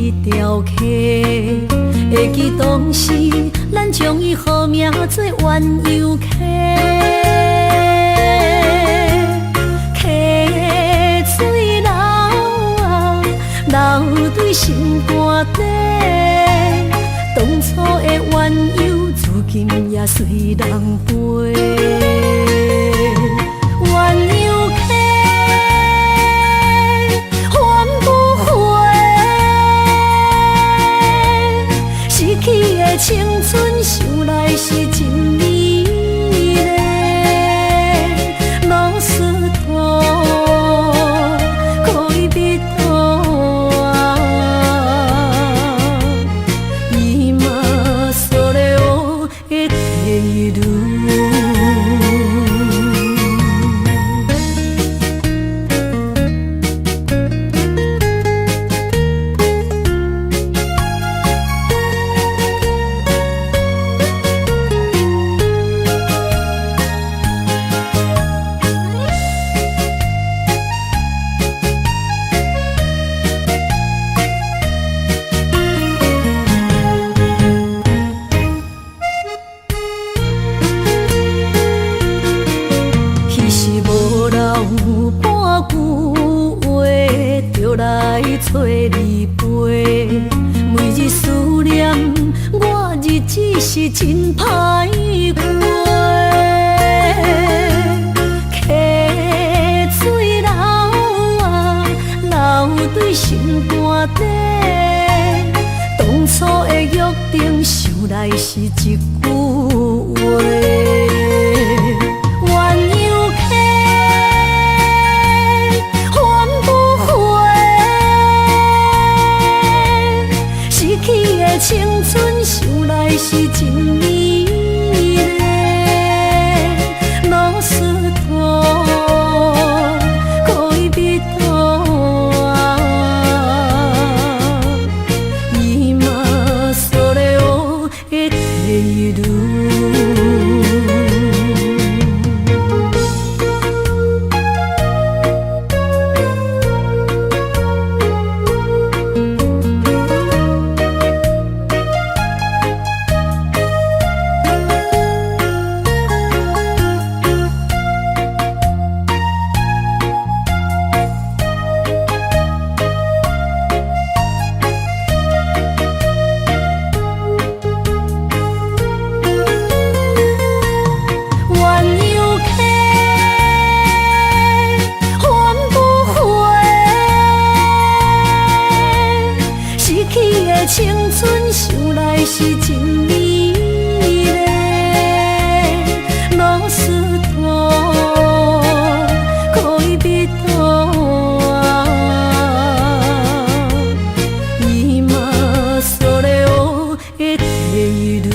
這條溪，會記當時咱將伊號名做鴛鴦溪。溪水流啊，流對心肝底，當初的鴛鴦，如今也隨人飛。鴛鴦溪，還不回，失去的青春，想來是真美麗。ロスト恋人啊，今それを得ている。彼時無留半句話，就來揣你飛。每日思念，我日子是真歹過。溪水流啊，流對心肝底，當初的約定，想來是一句話。鴛鴦溪，還不回，失去的青春，想來是真美麗。ロスト恋人啊，今それを得ている。鴛鴦溪，還不回，失去的青春，想來是真美麗。ロスト恋人啊，今それを得ている。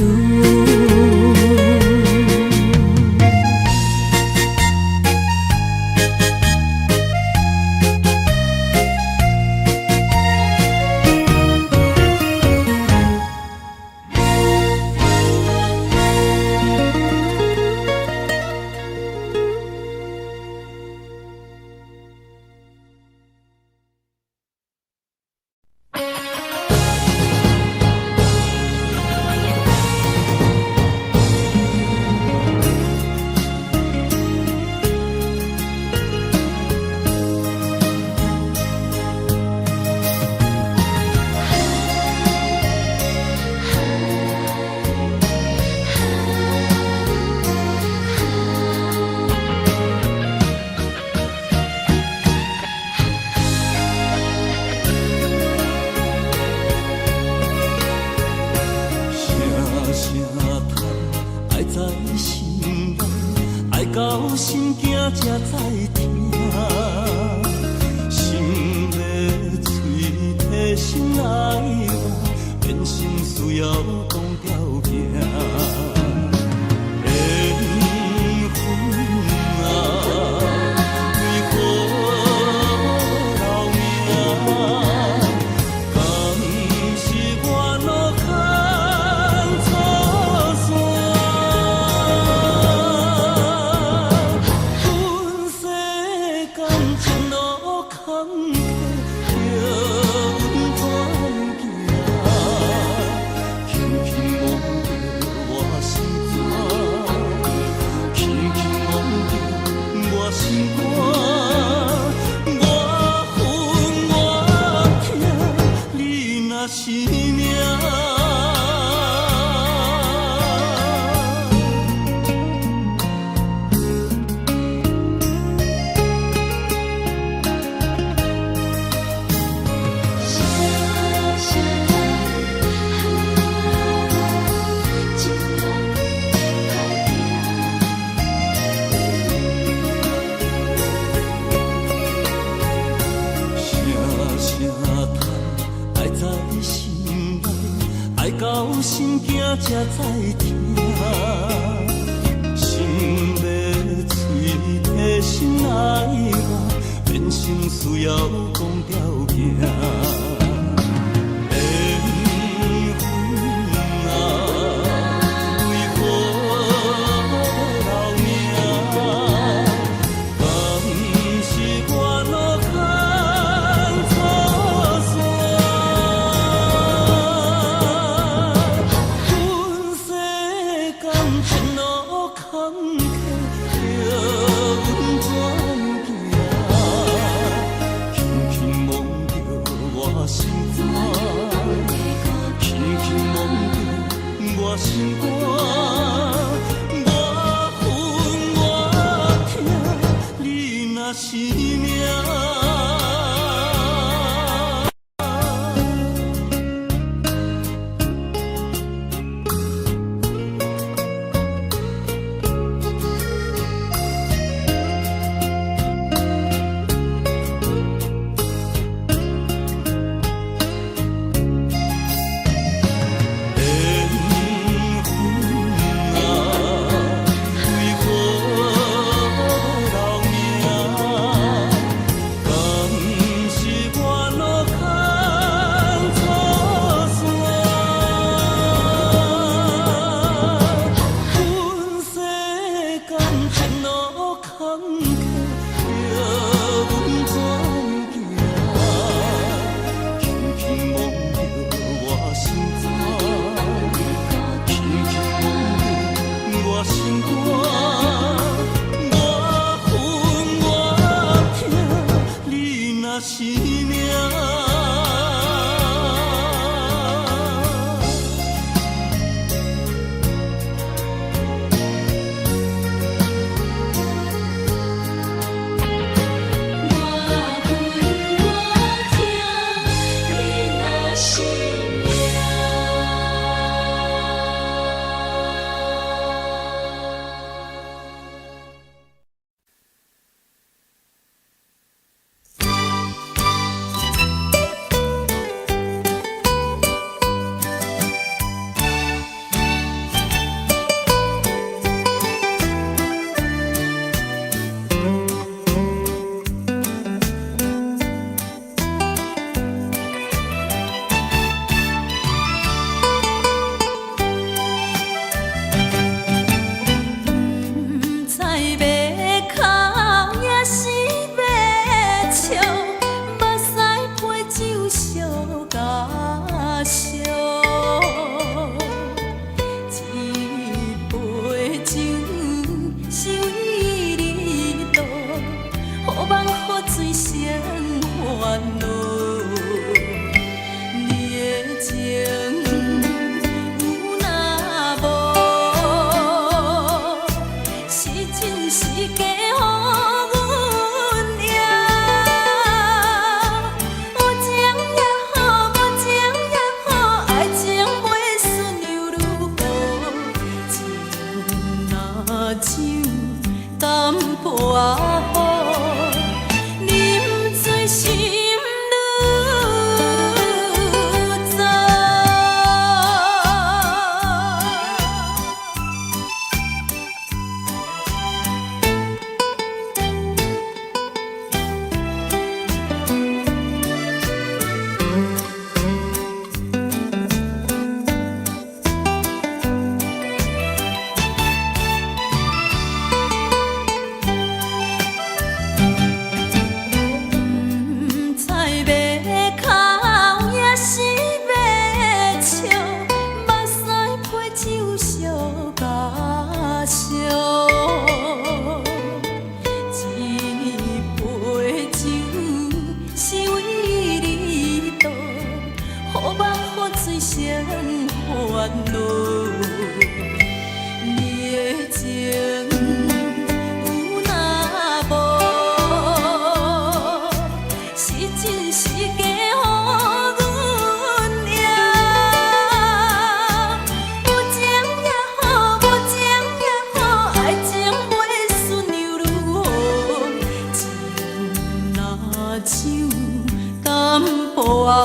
聲聲叹，愛在心內，愛到心驚才知疼。心欲喙提心來活，變心需要講條件。緣分啊，為何留名？敢是我路牽錯線？阮世間情路坎坷，叫阮轉行。肝。我恨我疼，你若是命。声声叹，情爱歹拼。声声叹，爱在心内，爱到心惊才知疼。心欲喙提心爱我，人生需要讲条件。缘分啊，为何留名？敢是我路牵错线？阮世间前路坎坷，叫阮怎行？轻轻摸著我心肝，轻轻摸著我心肝。我恨我疼，你若是命。缘分啊，为何留名？敢是我路牵错线？阮世间前路坎坷，叫阮怎行？轻轻摸著我心肝，轻轻摸著我心肝。我恨我疼，你若是命。我恨我疼，你若是命。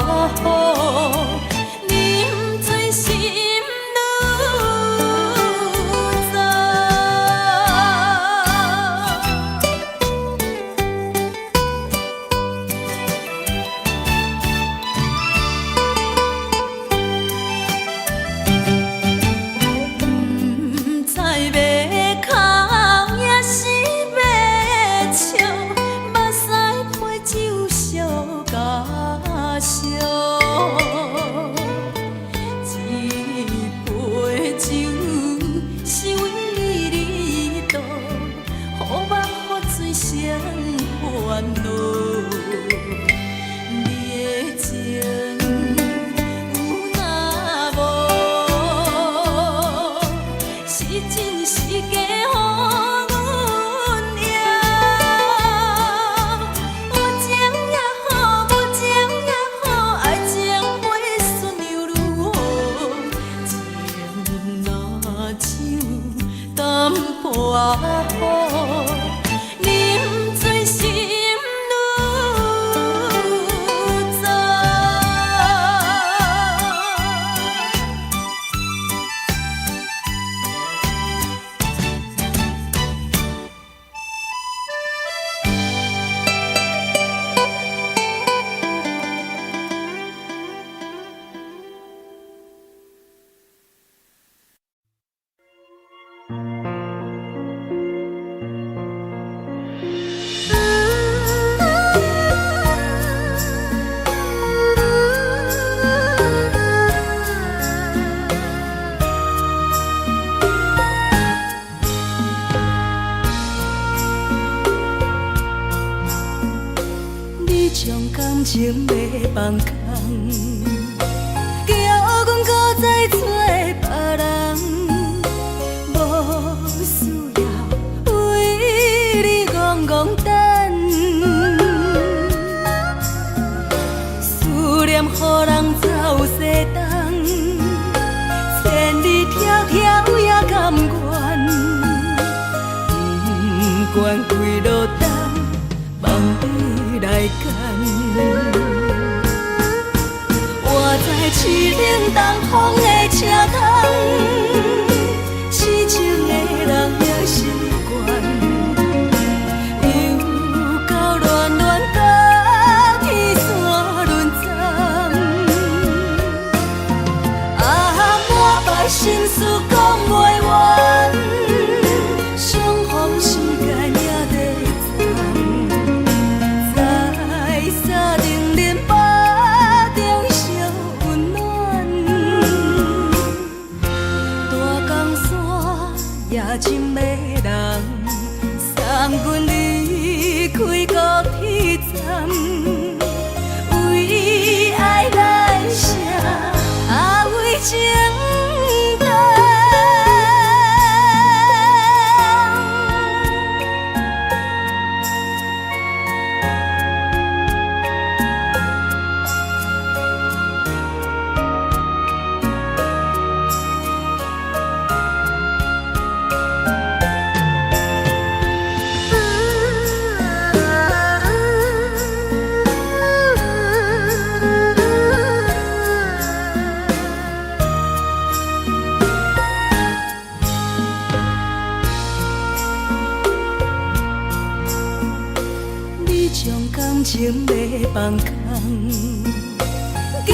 好，啉醉心愈重。毋知欲哭抑是欲笑，目屎陪酒相加烧。这杯酒是为你倒，予梦予醉成烦恼。你的情有若无，是真是假，予阮赢。有情也好，无情也好，爱情飞顺又如何？情若像淡薄仔雨，啉醉心愈重。你將感情欲放空，叫阮閣再找別人，無需要為你戇戇等，思念予人走西東，千里迢迢也甘願，不管幾落冬，望你來牽。活在凄冷東風的車窗，痴情的人也習慣，又到暖暖甲天山轮转。啊，满腹心事講袂完，相逢時間也在藏，在三重林腹中相溫暖。大江山也真迷人，送阮離開高鐵站，為愛來寫，啊為情等。你將感情欲放空，叫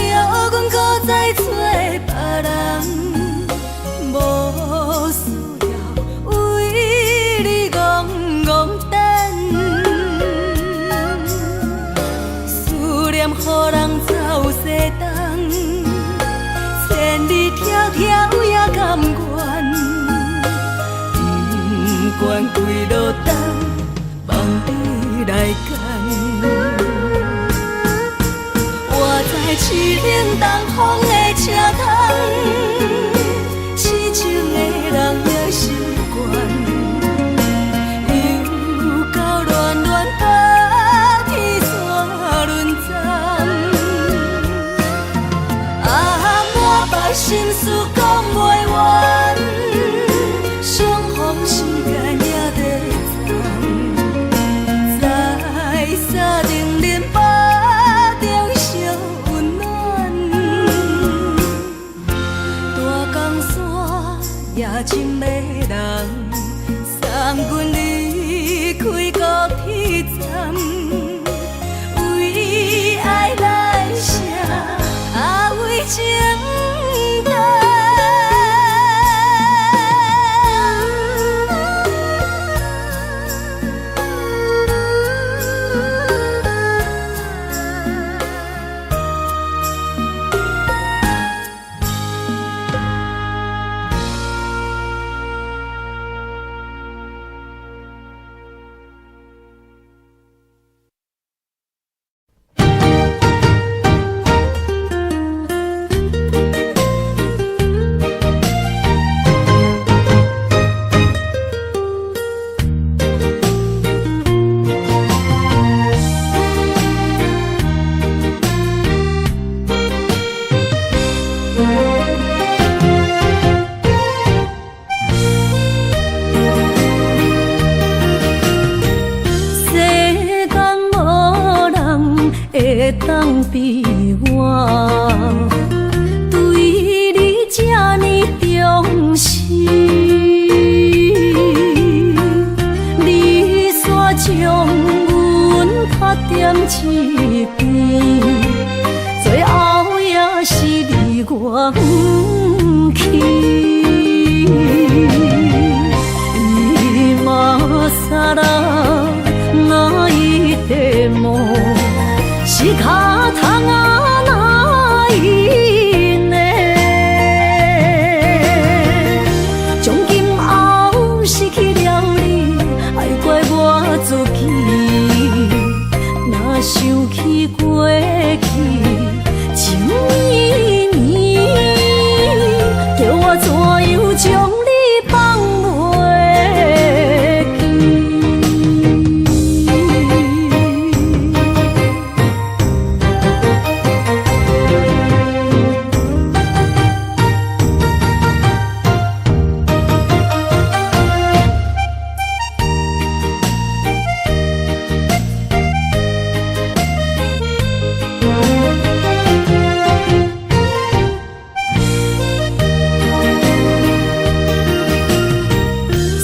阮閣再找別人，無需要為你戇戇等，思念予人走西東，千里迢迢也甘願，不管幾落冬，望你來牽。活在凄冷東風的車窗，痴情的人也會當比我對你這呢重視。你煞將阮拍踮一邊，最後也是離我遠去。今更泣いても仕方がないね。從今後失去了你，愛怪我自己。若想起過去情綿綿，叫我怎樣將你放袂記？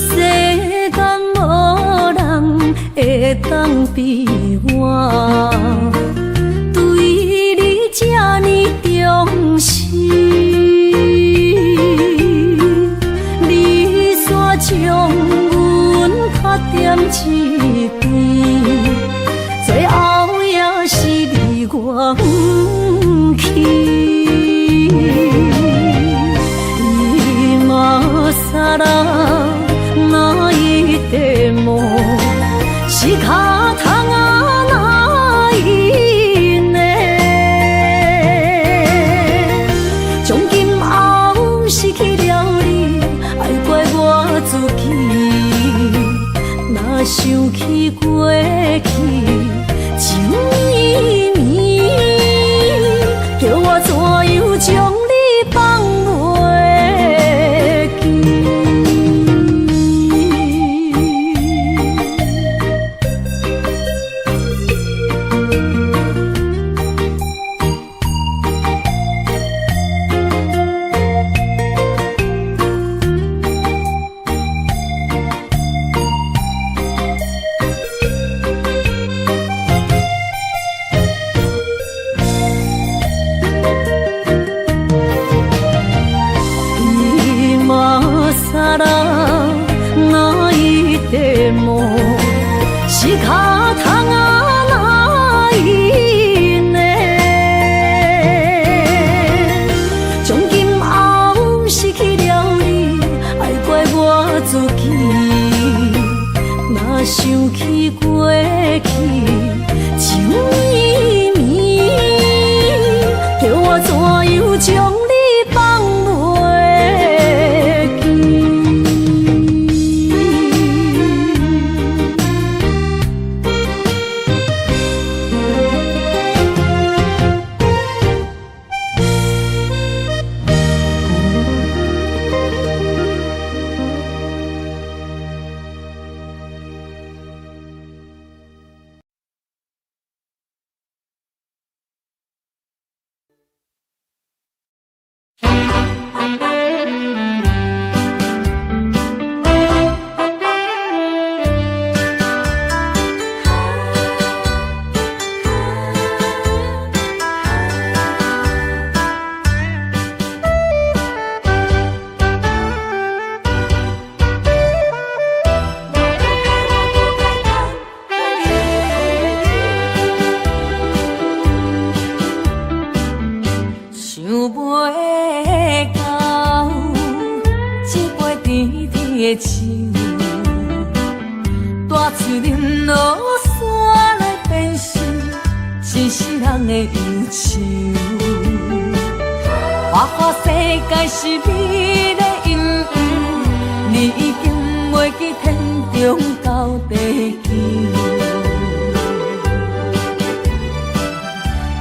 世間無人會當比我對你這呢重視。你煞將阮拍踮一邊，最後也是離我遠去。今更泣いても仕方がないね。從今後失去了你，愛怪我自己。若想起過去情綿綿，叫我怎樣將你放袂記？今更泣いても仕方がないね。從今後失去了你，愛怪我自己。若想起過去情綿綿，叫我怎樣將你放袂記？想袂到，這杯甜甜的酒，大喙啉落煞來變成一世人的憂愁。花花世界是美麗陰影，你已經袂記天長到地久。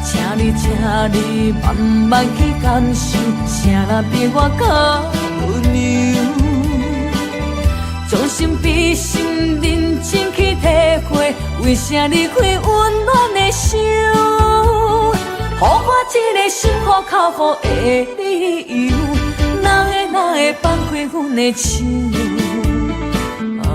請你，請你慢慢去感受，啥人比我閣溫柔？將心比心，認真去體會，為啥離開溫暖的手？予我這个心服口服的理由，哪會哪會放開阮的手？啊，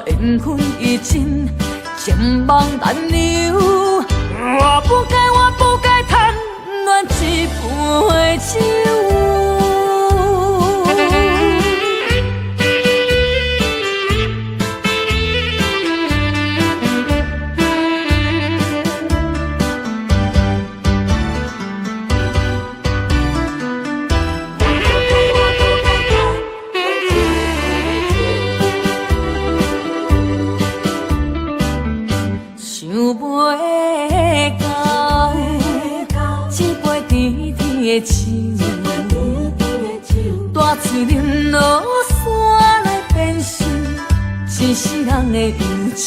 緣分已盡，情網難留。我不該，我不該貪戀一杯酒。想袂到，這杯甜甜的酒，大喙啉落煞來變成一世人的憂愁。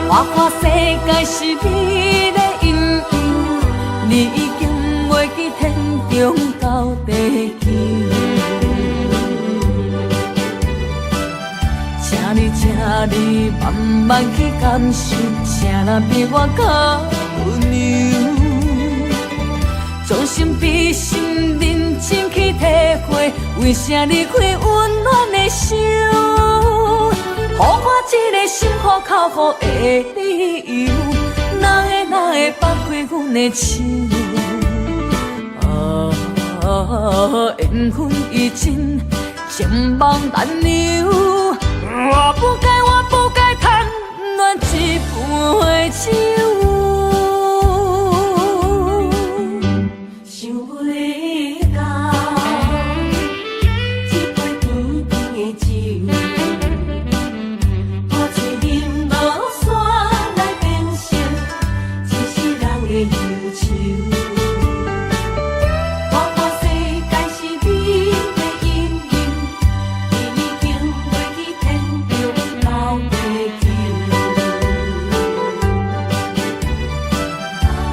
花花世界是美麗音遊，你已經袂記天長到地久。請你，請你慢慢去感受，啥人比我較溫柔？將心比心，認真去體會，為啥離開溫暖的手？予我這个心服口服的理由，哪會哪會放開阮的手？啊，緣分已盡，情網難留。我不該，我不該貪戀一杯酒。想袂到，這杯甜甜的酒，大喙啉落煞來變成一世人的憂愁。花花世界是美麗音遊，你已經袂記天長到地久。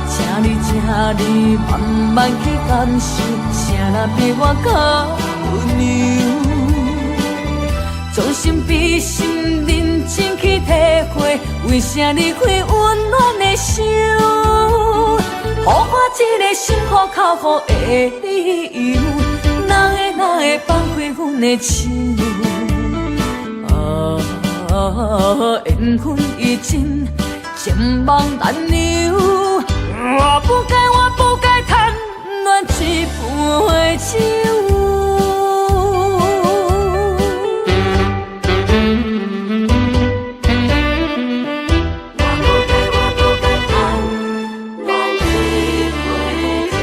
請你，請你慢慢去感受，啥人比我較溫柔？將心比心，認真去體會，為啥離開溫暖的手？予我這个心服口服的理由，哪會哪會放開阮的手？啊，緣分已盡，情網難留。我不該，我不該貪戀一杯酒。我不該，我不該貪戀一杯酒。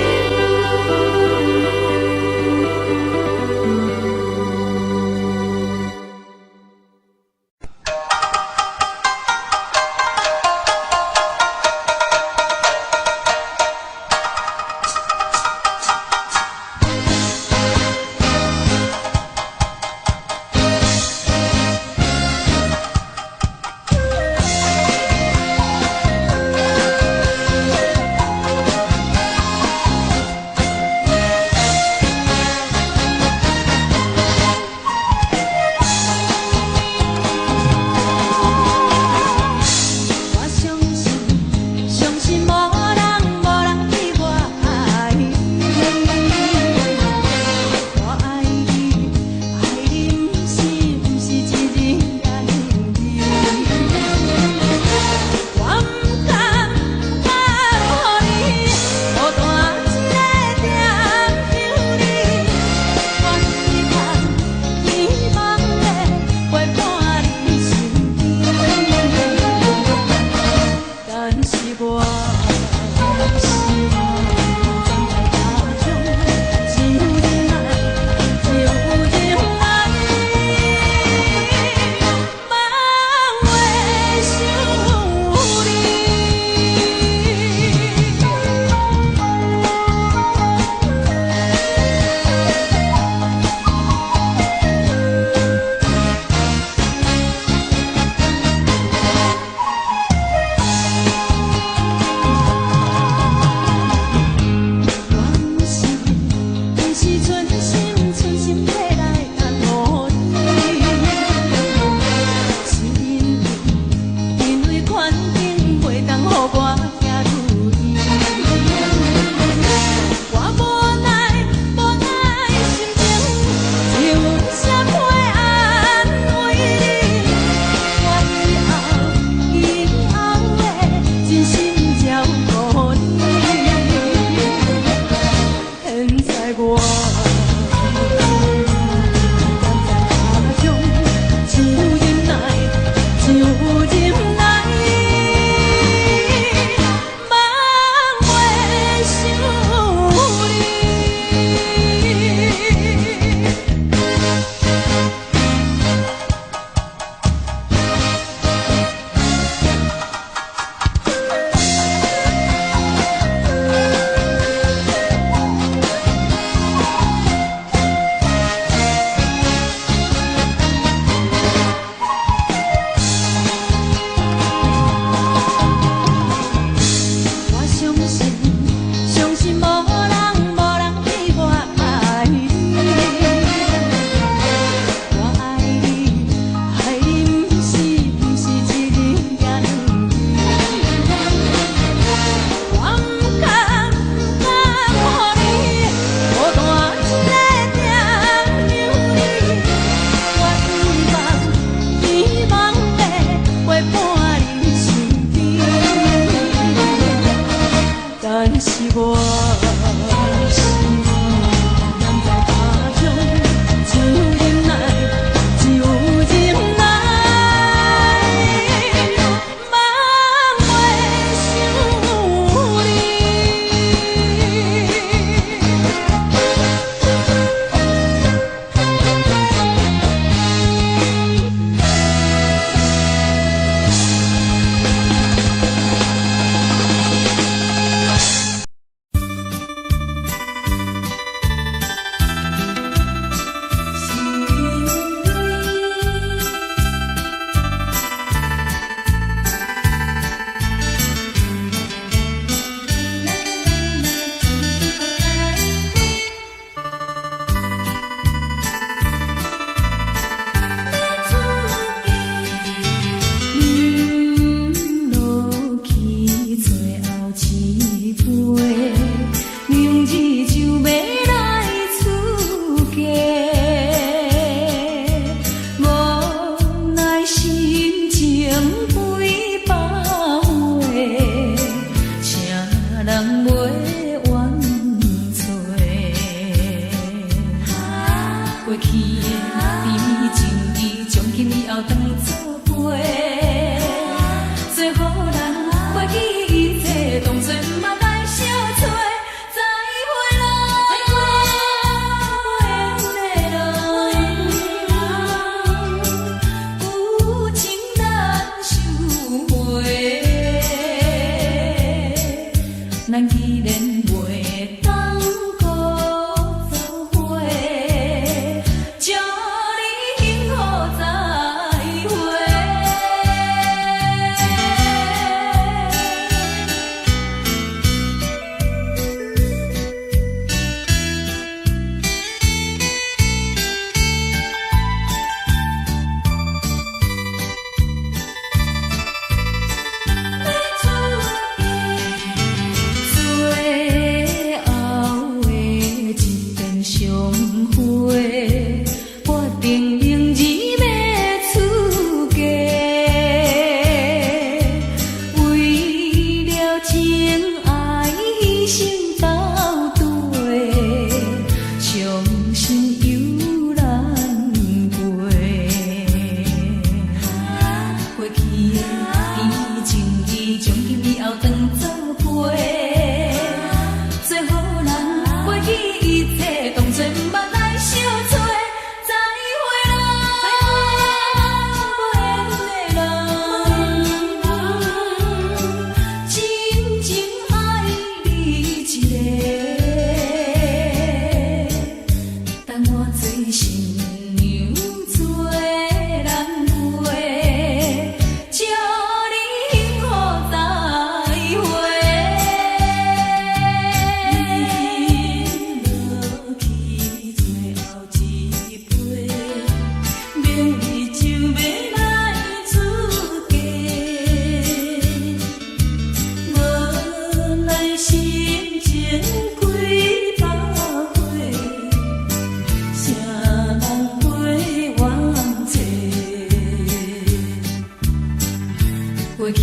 袂去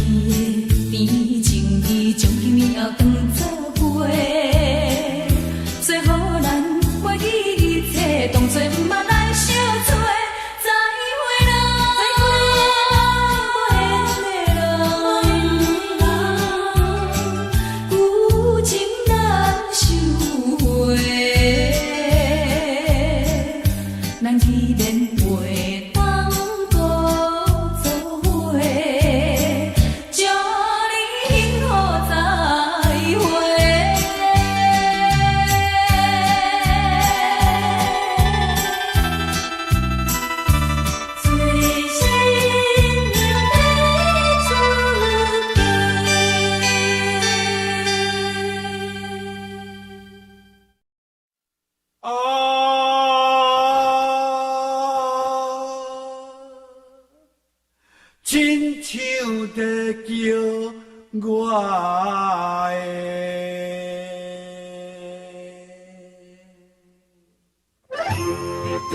的甜情意，從今以後當作陪。做予咱袂記一切，當作毋捌來相找。再會啦，無緣的人，舊情難收回。咱既然袂當閣做伙，祝你幸福再會。做新娘欲出嫁。啊，親像在叫我的。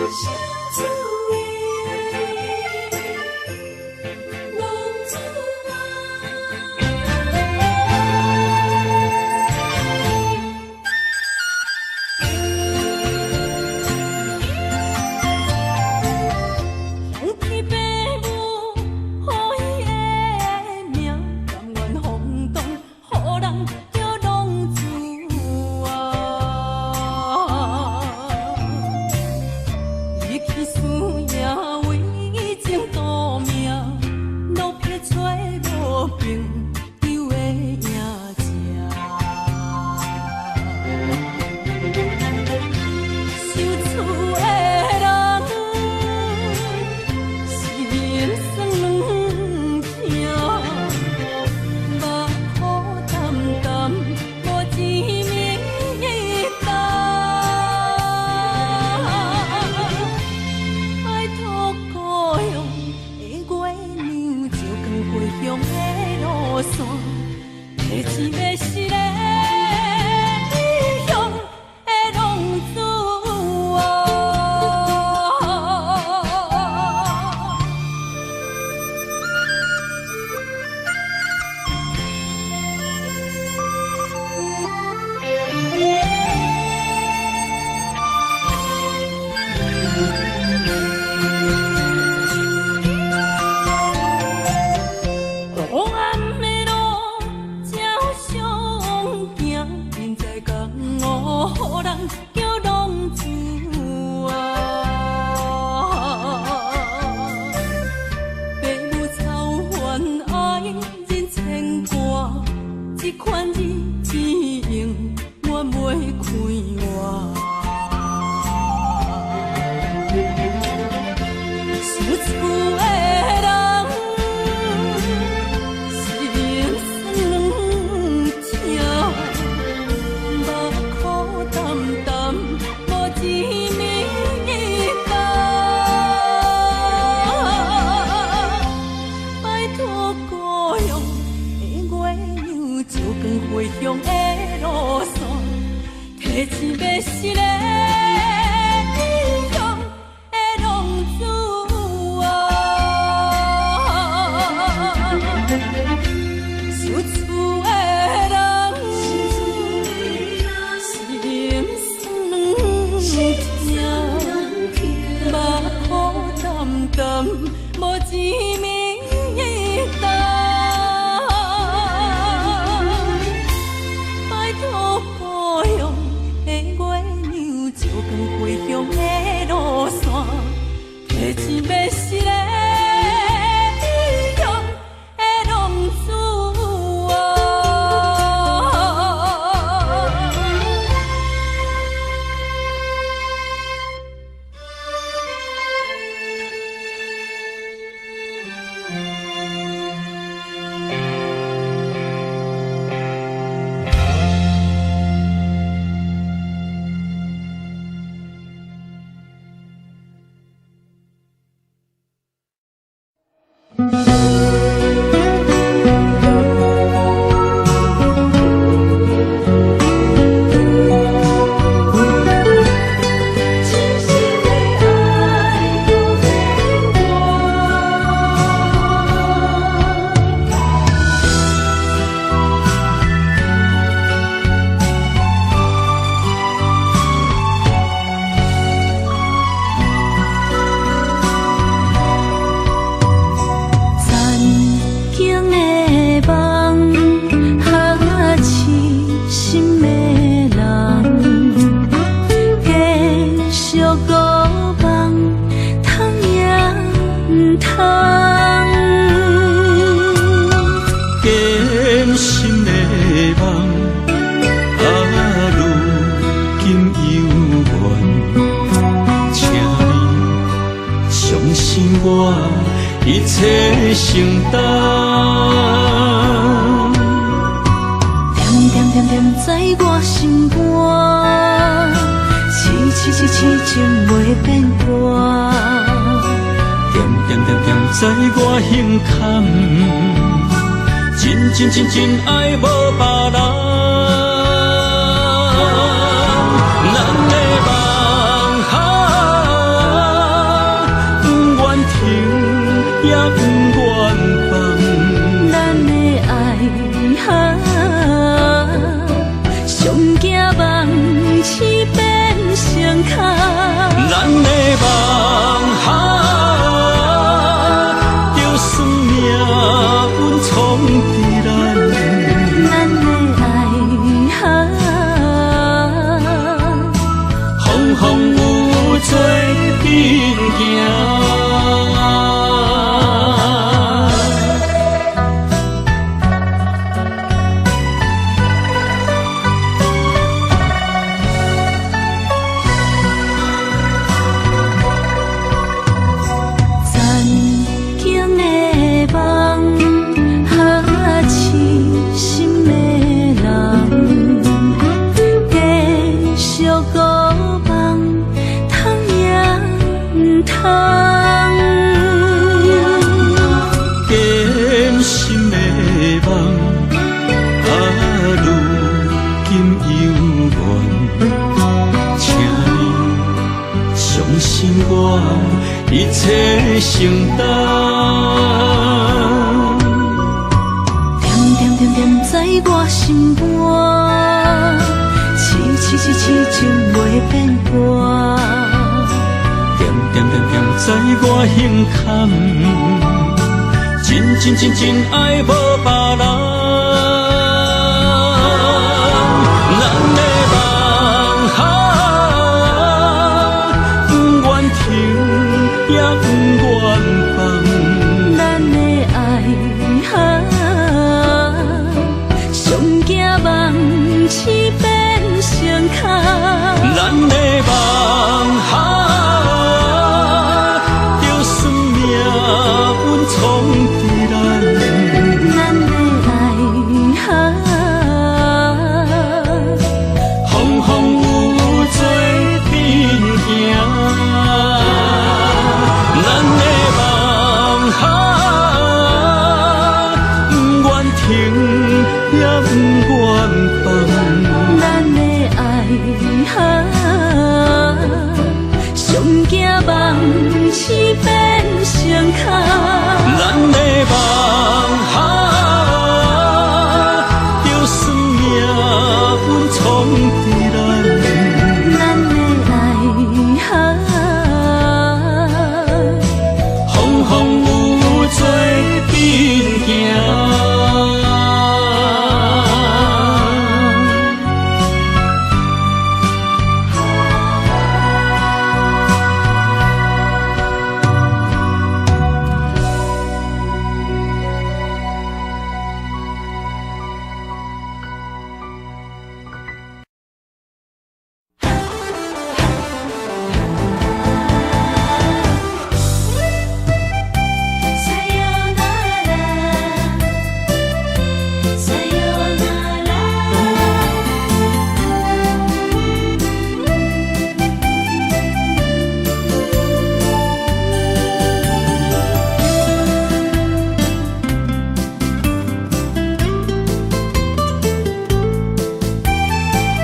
相思的浪子啊。想起爸母予伊的名，甘愿风动，予人叫浪子啊。离去思夜为情赌命，落魄找无朋友的影子。想厝的人，心酸两疼，目苦澹澹，无一暝担。拜托故乡的月娘，照光回乡的路线，提钱欲死的异乡的浪子啊。黑暗的路才相行，人在江湖，予人叫浪子啊。爸母操烦爱人牵挂，这款日子永远袂快活。想厝的人，心酸两疼，目苦澹澹，无一暝担。拜托故乡的月娘，照光回乡的路线，提钱欲死的异乡的浪子啊。想厝的人，心酸两疼，目苦澹澹，无一暝担。拜托故乡的月娘，照光擔。恬恬恬恬在我心肝，痴痴痴痴情袂變卦。恬恬恬恬在我胸坎，真真真真愛無別人。咱的夢啊，不願停也不願放。咱的愛啊，上驚夢醒變成空。咱的夢啊，就算命運創佇咱。咱的愛啊，風風雨雨做陣行。曾經的夢，哈痴心的人，繼續孤夢，通也毋通。堅心的夢，啊，如今猶原，請你相信我，一切承擔。恬恬恬恬在我心肝，痴痴痴痴情袂變卦。恬恬恬恬在我胸坎，真真真真愛無別人。咱的夢啊，不願停也不願放。咱的愛啊，上驚夢醒變成空。咱的夢啊，就算命運創佇咱。咱的愛啊，風風雨雨做陣行。咱的夢啊，不願停也不願放。咱的愛啊，上驚夢醒變成空。咱的夢啊，就算命運創佇咱。咱的愛啊，風風雨雨做陣行。さよなら、さよなら。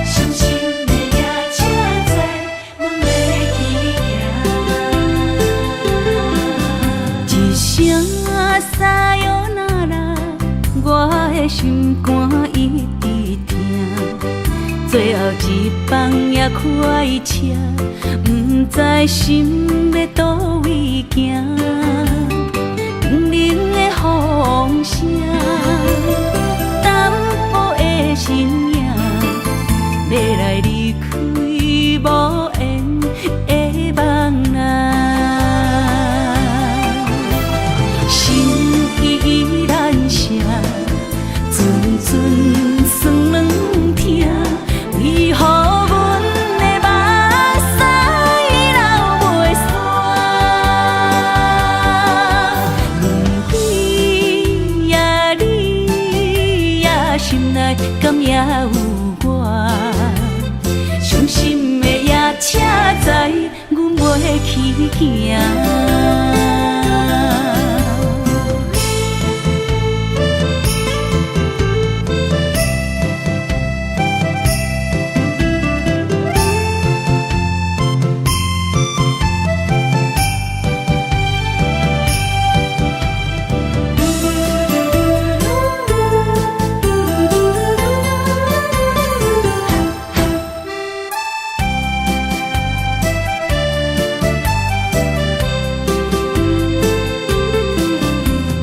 伤心的夜车载阮欲去行。一声さよなら，我的心肝一直疼。最後一班也開車，毋知心欲佗位行。冷冷的風聲，淡薄的身影，欲來離開無緣的夢啊。心依依難捨，陣陣酸軟疼，為何阮的目屎流袂煞？阮規內敢猶有我？傷心的夜車知阮袂去行。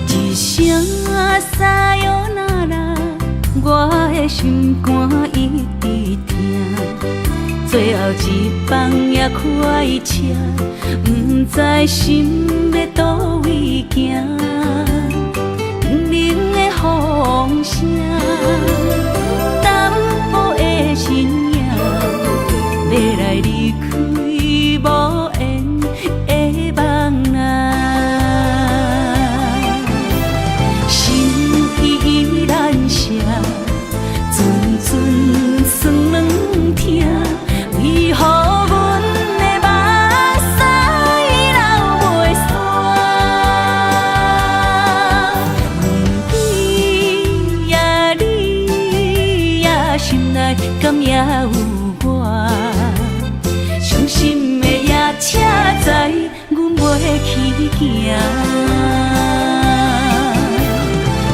一聲さよなら，我的心肝一直疼。最後一班也開車，毋知心欲佗位行。冷冷的風聲，淡薄的身影，欲來離開無緣的夢啊。心意難捨，陣陣酸軟疼，為何阮的目屎流袂煞？问你呀你呀，心內敢猶有我？傷心的夜車知阮袂去行。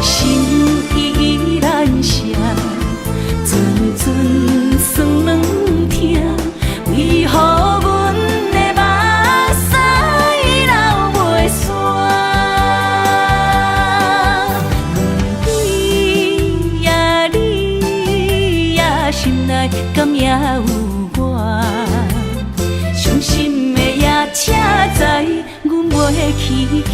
心意難捨，陣陣酸軟疼，為何阮的目屎流袂煞？問你呀你呀，心內敢猶有我？傷心的夜車知阮袂去行。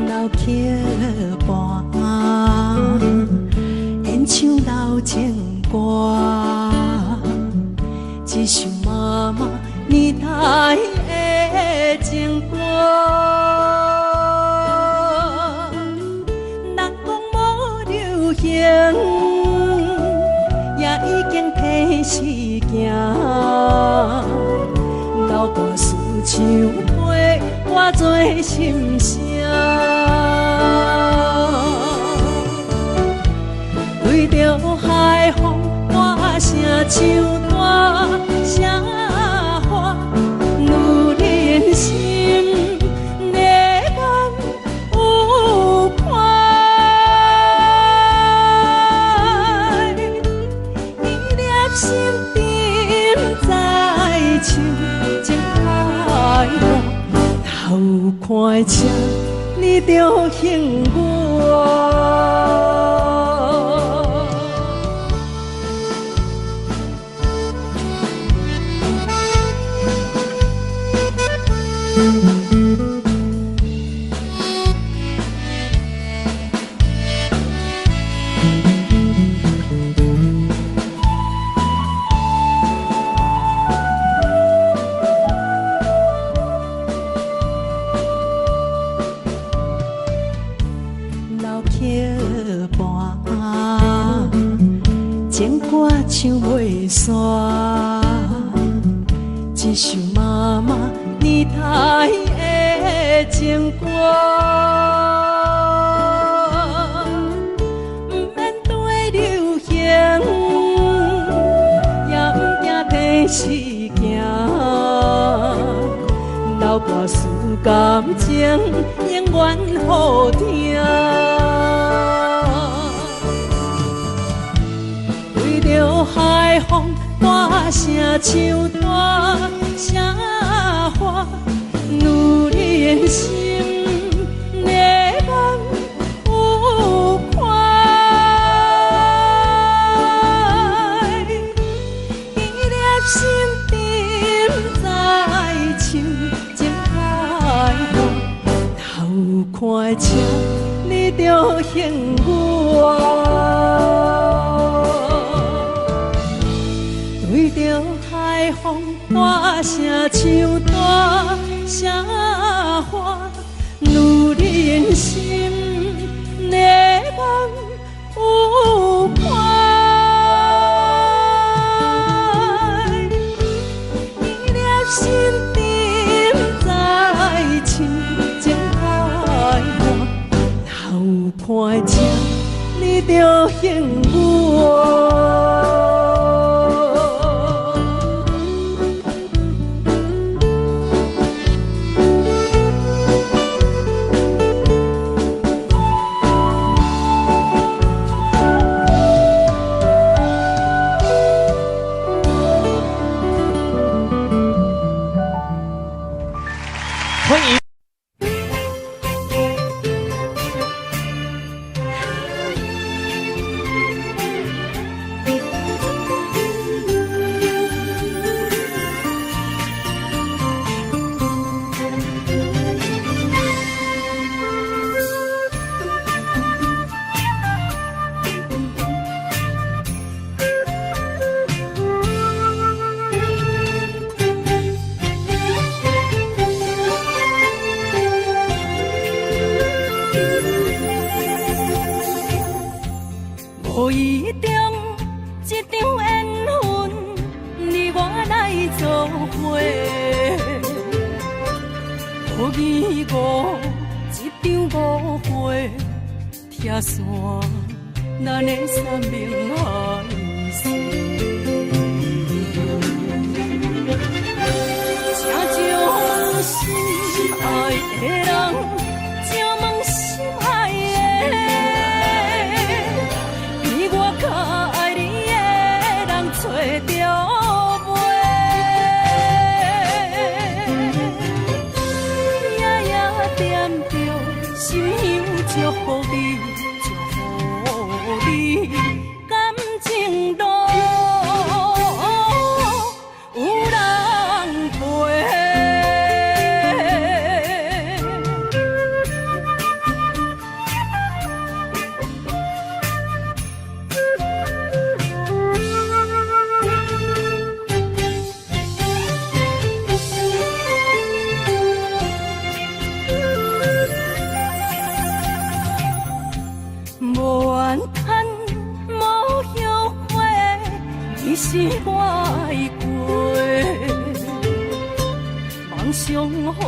老曲伴，演唱老情歌，一首妈妈年代的情歌。人講無流行，也已經提時行。老歌词唱陪我做心声。对著海风，大声唱大声喊，女人心的眼有看。伊粒心沉在手，情海浪，头看车，你著幸我。老曲伴，情歌唱袂煞，一首妈妈年代的情歌，毋免对流行，是行，流跋输感情永远予疼。对著海风大声唱大声喊，女人心的梦有看。一粒心沉在深情海岸，头看车，你著幸我。对著海风大声唱大声喊，女人心的梦有看。一粒心沉在深情海岸，头看车，你著幸我。歡迎。無意中一場緣分，你我來做伙。無疑誤一場誤會，拆散咱的山盟海誓。請將心愛的人，請問心愛的，比我較愛你的人揣著袂？夜夜惦著心香祝福你，祝福你感情路有人陪。無怨嘆，無後悔，你是我愛過。望相逢，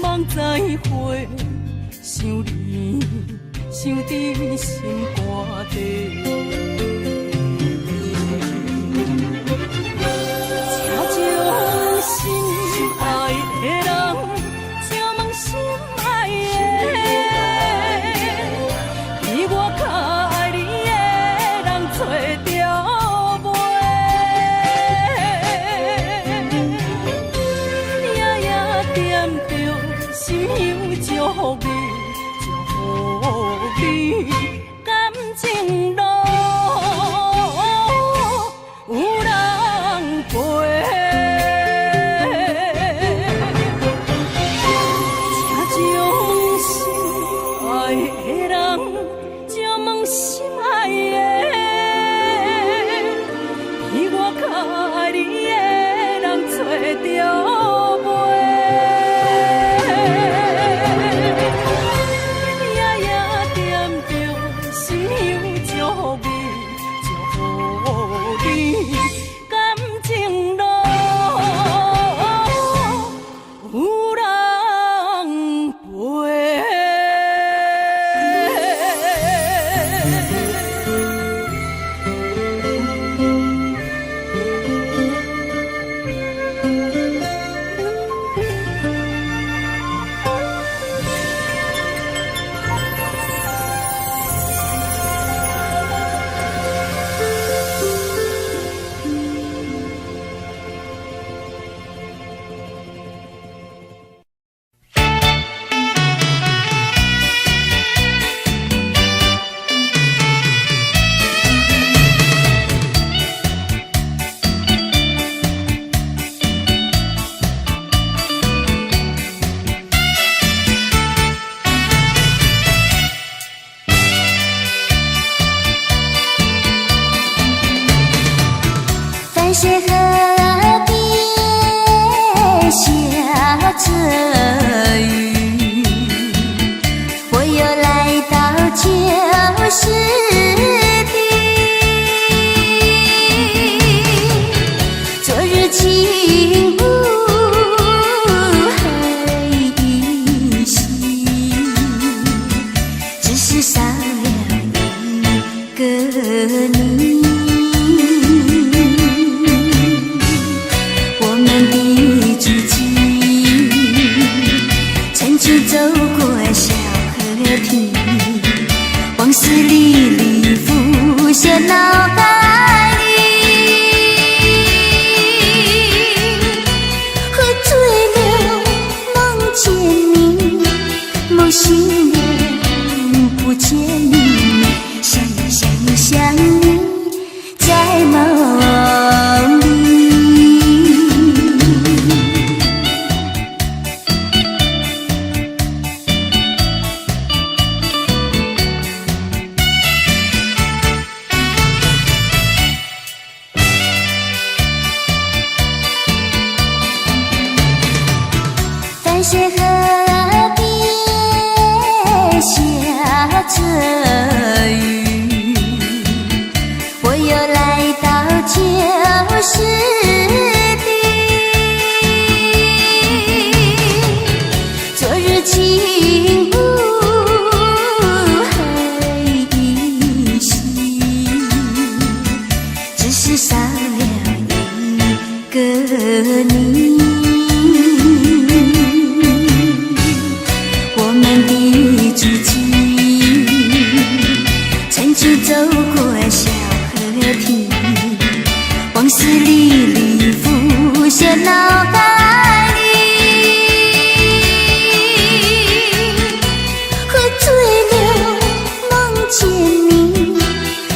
望再會，想你，想佇心肝底。請將心愛的人，請問心愛的，比我較愛你的人揣著袂？夜夜惦著心香祝福你，祝福你感情路有人陪。請將心愛的人，請問心愛的，比我較愛你的人揣著袂？夜夜惦著心香祝福你，祝福你感情路有人陪。淡水河邊下著雨，我又來到舊時地。昨日情霧還依稀，只是少了一個你。我們的足跡，曾經走過小河堤，往事歷歷浮現腦海裡。喝醉了夢見你，夢醒了不見你，想你想你想你，在夢裡。淡水河邊下著雨，我又來到舊時地。昨日情霧還依稀，只是少了一個你。我們的足跡，曾經走過小河堤，往事歷歷浮現腦海裡。喝醉了夢見你，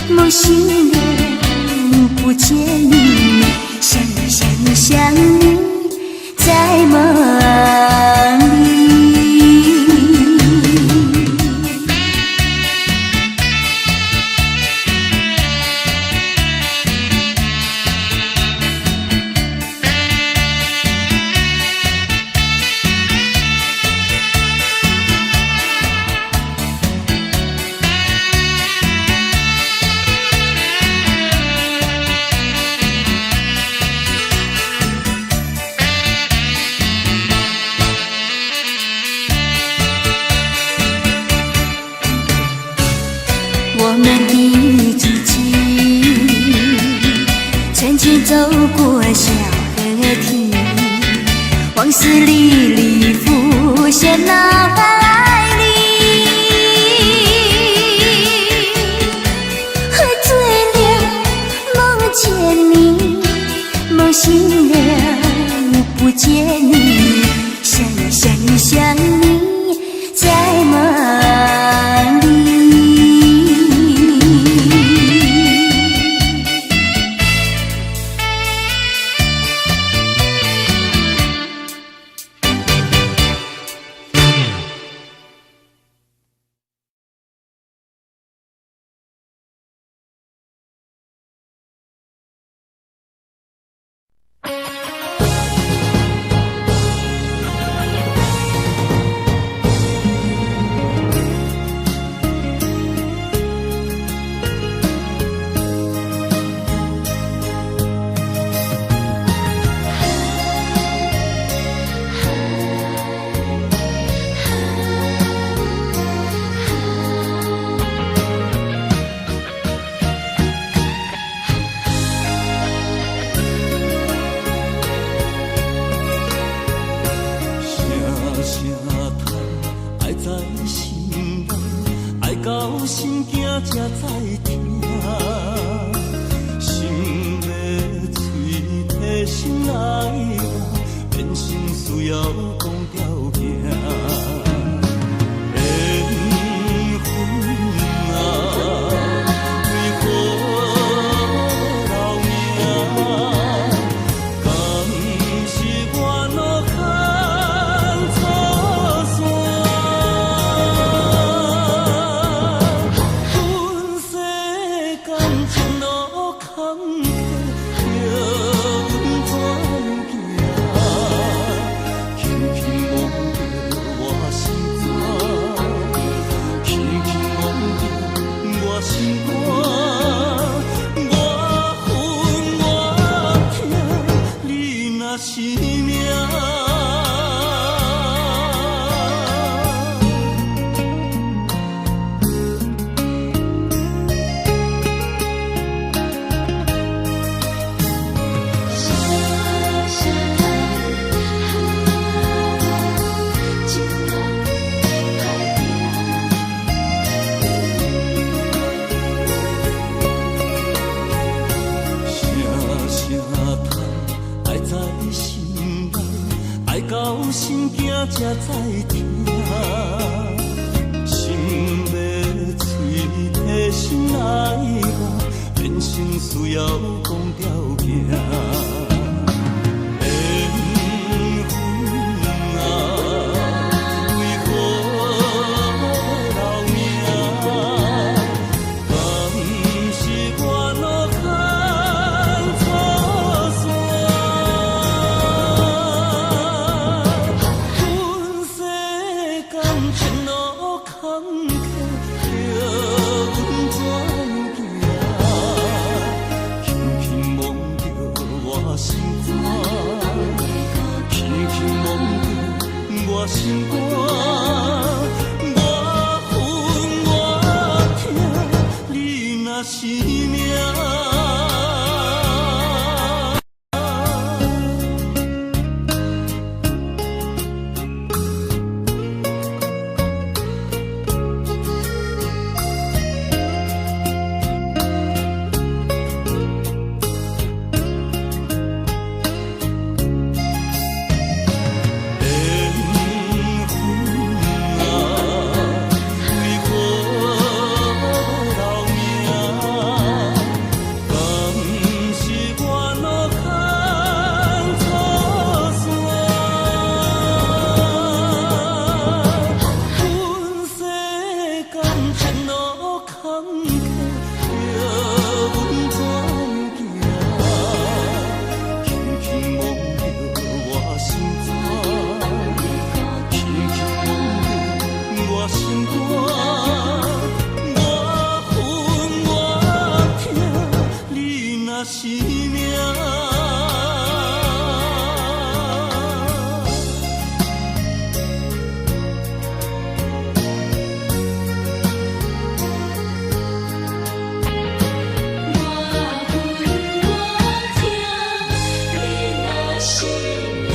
夢醒了不見你，想你想你想你，在夢裡。我們的足跡，曾經走過小河堤，往事歷歷浮現腦海裡。喝醉了夢見你，夢醒了不見你，想你想你想你，在夢裡。才知疼。心欲喙提心爱我，人生需要讲条件。缘分啊，为何要留名？敢是我路牵错线？阮世间情路坎坷，叫阮怎样行？轻轻摸著我心肝，轻轻摸著我心肝，我恨我疼，你若是命。缘分啊，为何要留名？敢是我路牵错线？阮世间情路坎坷，叫阮怎样行？轻轻摸著我心肝，轻轻摸著我心肝，我恨我疼，你若是命。我恨我疼，你若是命。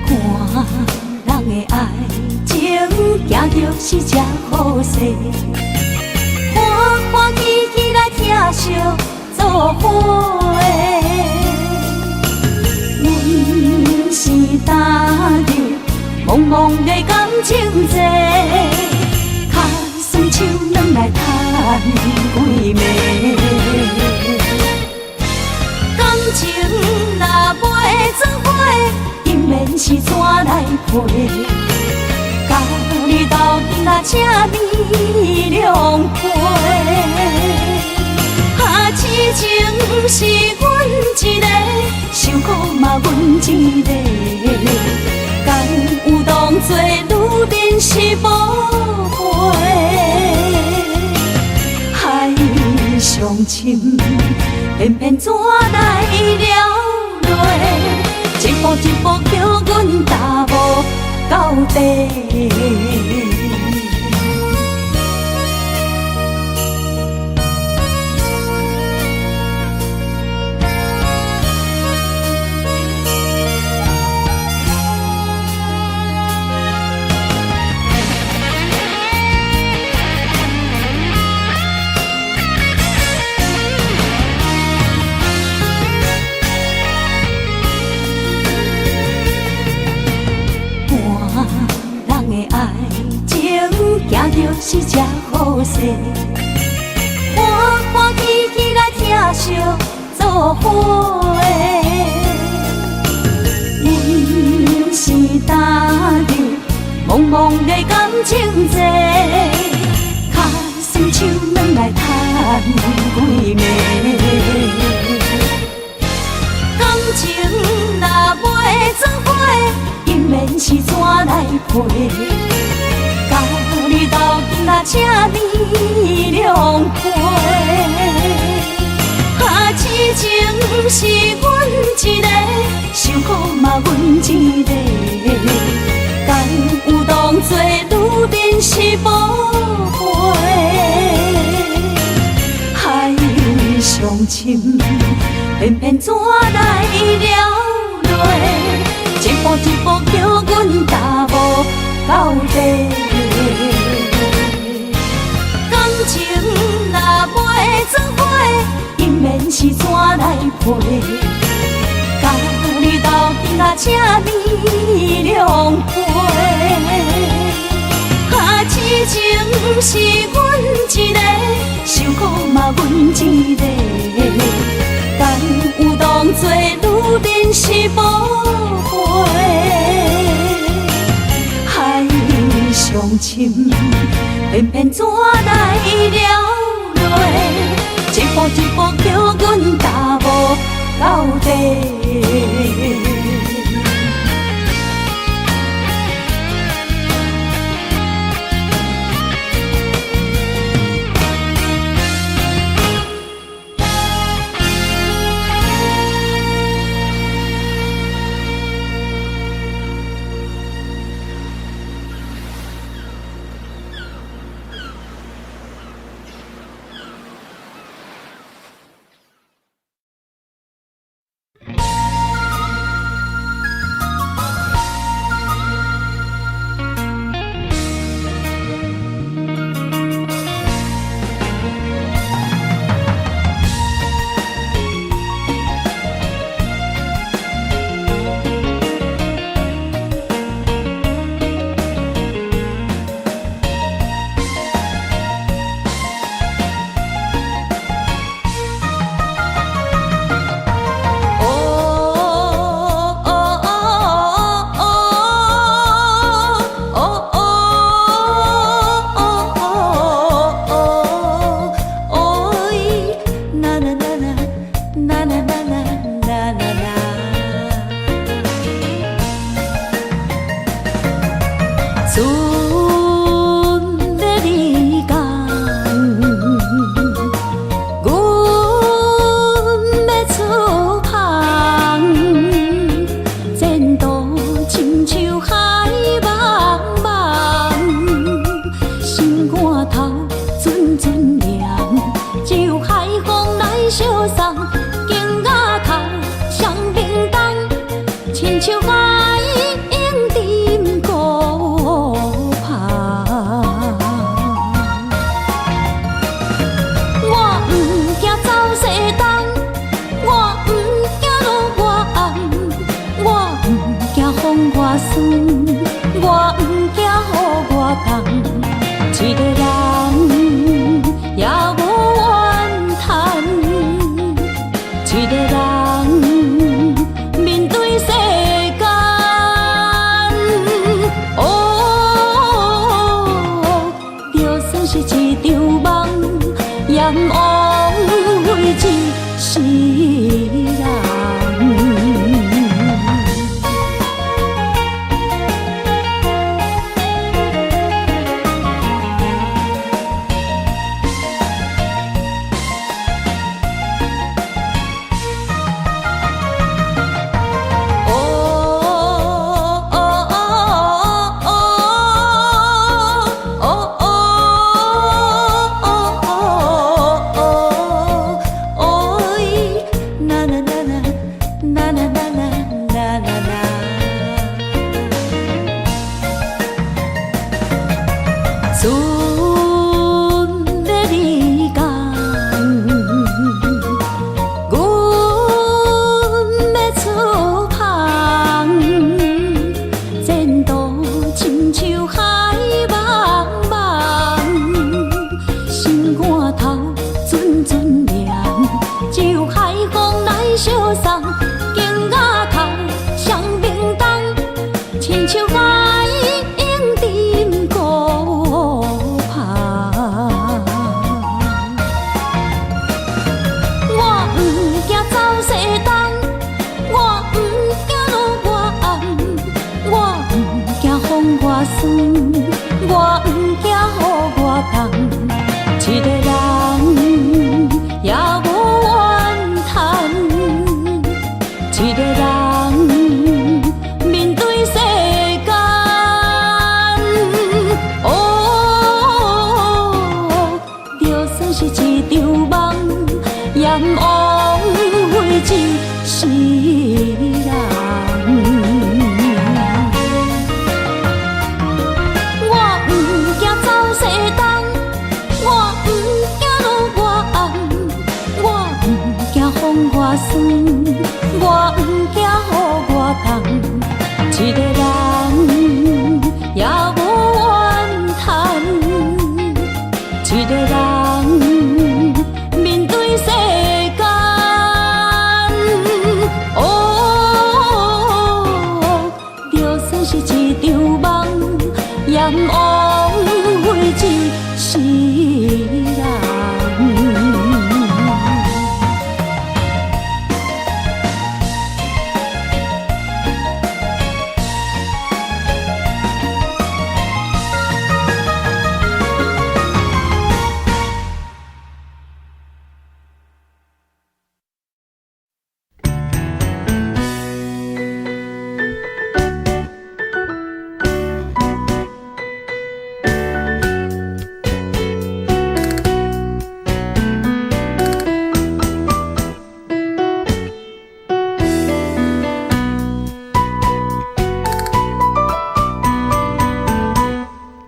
看人的爱情，行著是这好势，欢欢喜喜来疼惜做伙。阮是踏入茫茫的感情债，跤酸手软来趁几暝。感情若袂做伙，姻缘是怎来配？甲你斗阵啊，请你谅解。啊，痴情是阮一个，受苦嘛阮一个。敢有当作女人是宝贝？海上深，偏偏怎来了泪？一步一步叫阮踏无到底。看人的爱情，行著是这好势，欢欢喜喜来疼惜做伙。阮是踏入茫茫的感情债，跤酸手软来趁几暝。感情陪，佮你鬥陣到這呢兩回。啊，痴情是阮一个，受苦嘛阮一个，敢有當作女人是寶貝？海上深，偏偏怎來了淚？一步一步叫阮踏無到底。感情若袂做伙，姻緣是怎來陪？佮你鬥陣到這呢兩回。啊，痴情是阮一个，受苦嘛阮一個，敢有當作女人是寶貝？海上深，偏偏怎來了淚？一步一步叫阮踏無到底。世人。我毋驚走西東，我毋驚落外暗，我毋驚風外酸，我毋驚雨外凍，一个人也無怨嘆，一个人面對世間。哦，就算是一場夢，也毋枉費一世人。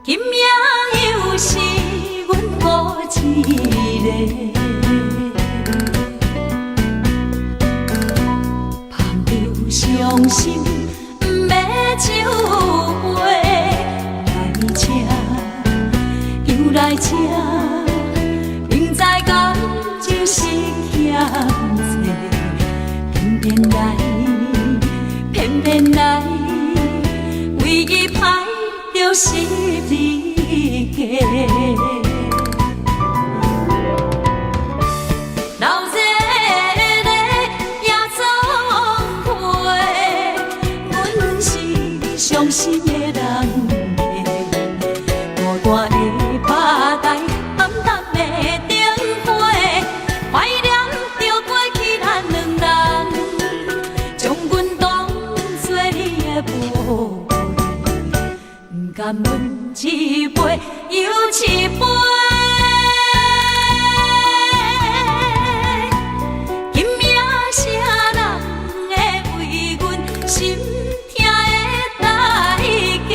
今夜又是阮孤一个，捧著傷心欲酒杯，來這又來這，明知感情是欠債，偏偏來，偏偏來，為伊歹著十字架。流熱的也總會，阮是傷心的人客，孤單的吧台，暗淡的燈火，懷念著過去咱兩人，將阮當作你的寶貝，毋甘阮一杯又一杯。今夜啥人會為阮心疼的代價？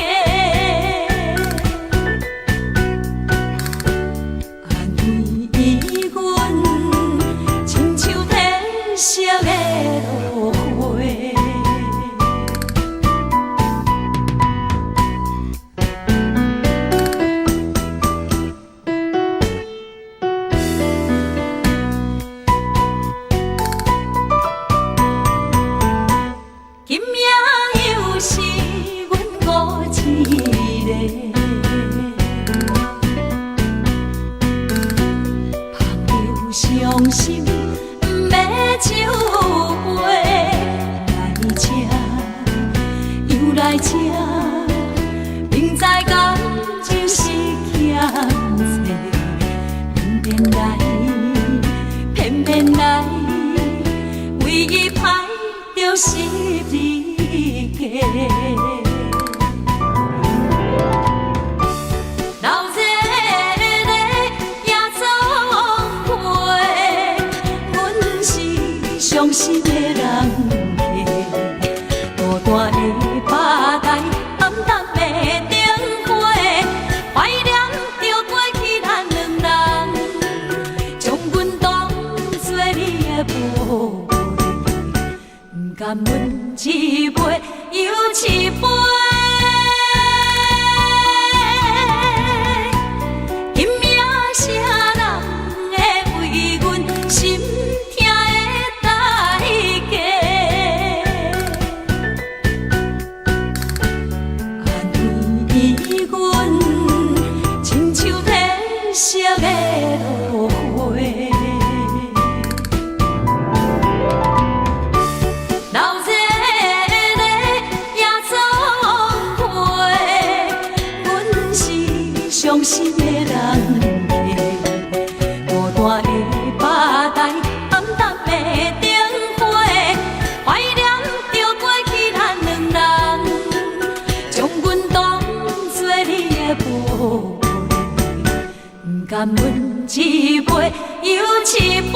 按呢阮親像褪色的落花。今夜又是阮孤一个，捧著傷心欲酒杯，來這又來這，明知感情是欠債，偏偏來，偏偏來，為伊歹著十字架。流熱的也總會，阮是傷心的人客，孤單的吧台，暗淡的燈火，懷念著過去咱兩人，將阮當作你的寶貝，毋甘阮一杯又一杯。今夜啥人會為阮心疼的代價？按呢阮親像褪色的落花。流熱的也總會，阮是傷心的人客，孤單的吧台，暗淡的燈火，懷念著過去咱兩人，將阮當作你的寶貝，毋甘阮一杯又一杯。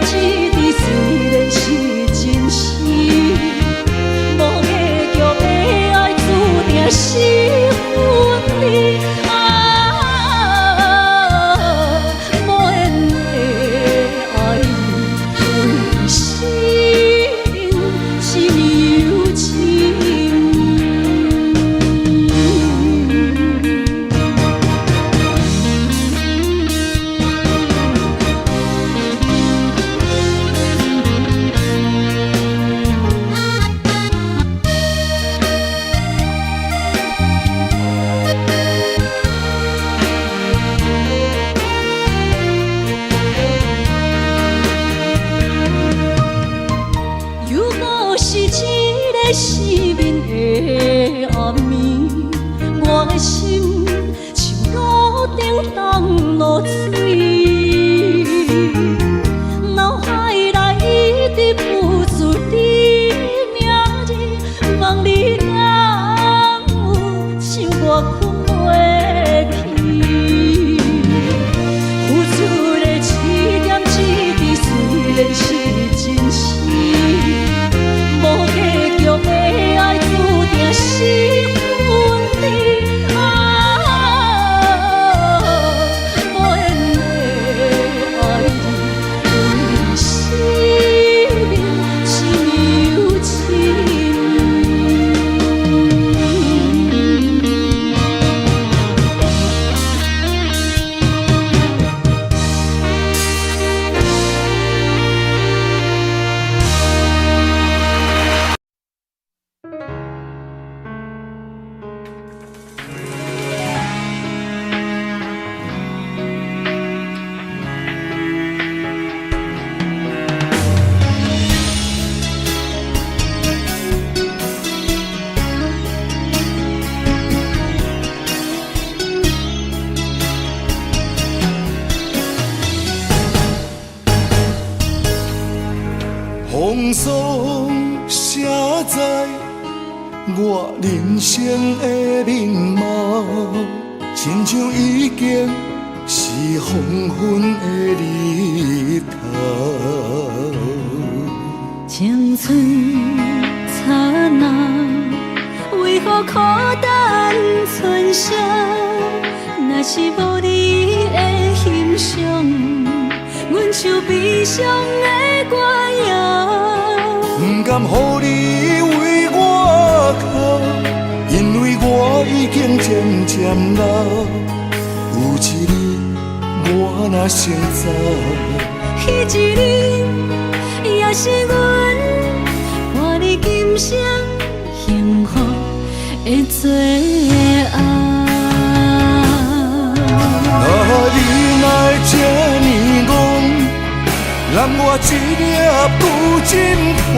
一滴雖然是真實，無結局的愛注定是分離。啊，無緣的愛你，為生心有情。又閣是一个失眠的暗暝，我的心像路灯重落水，腦海內一直浮出你名字，問你敢有想我睏袂去？付出的一點一滴，雖然是真實，無結局的愛注定是分離。啊，無緣的愛你，為生命心有情。風霜寫在我人生的面貌，親像已經是黃昏的日頭。青春燦爛，為何苦等春宵？若是無你的欣賞，阮像悲傷的歌謠。不甘予你為我哭，因為我已經漸漸老。有一日我若先走，彼一日也是阮伴你今生幸福的最後。啊，你哪會這呢戇，揽我一粒旧枕頭，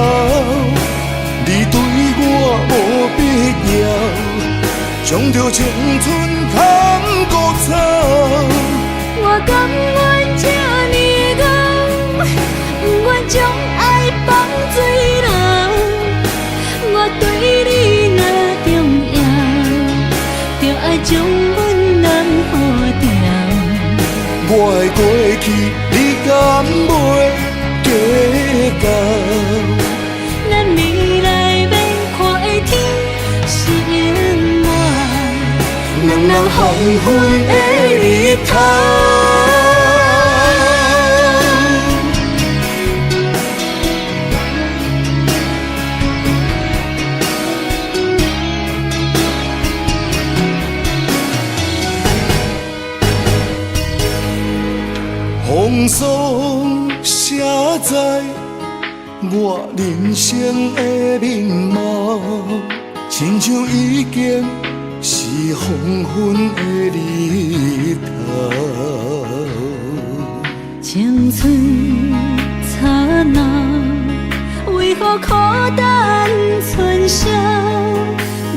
你對我無必要，將著青春通孤走。我甘願這呢厚，不願將愛放水流。我對你若重要，就愛將阮攬好牢。我的過去，你敢袂計較？咱未來欲看的天是永遠兩人黃昏的日頭。風霜寫在我人生的面貌，親像已經是黃昏的日頭。青春燦爛，為何苦等春宵？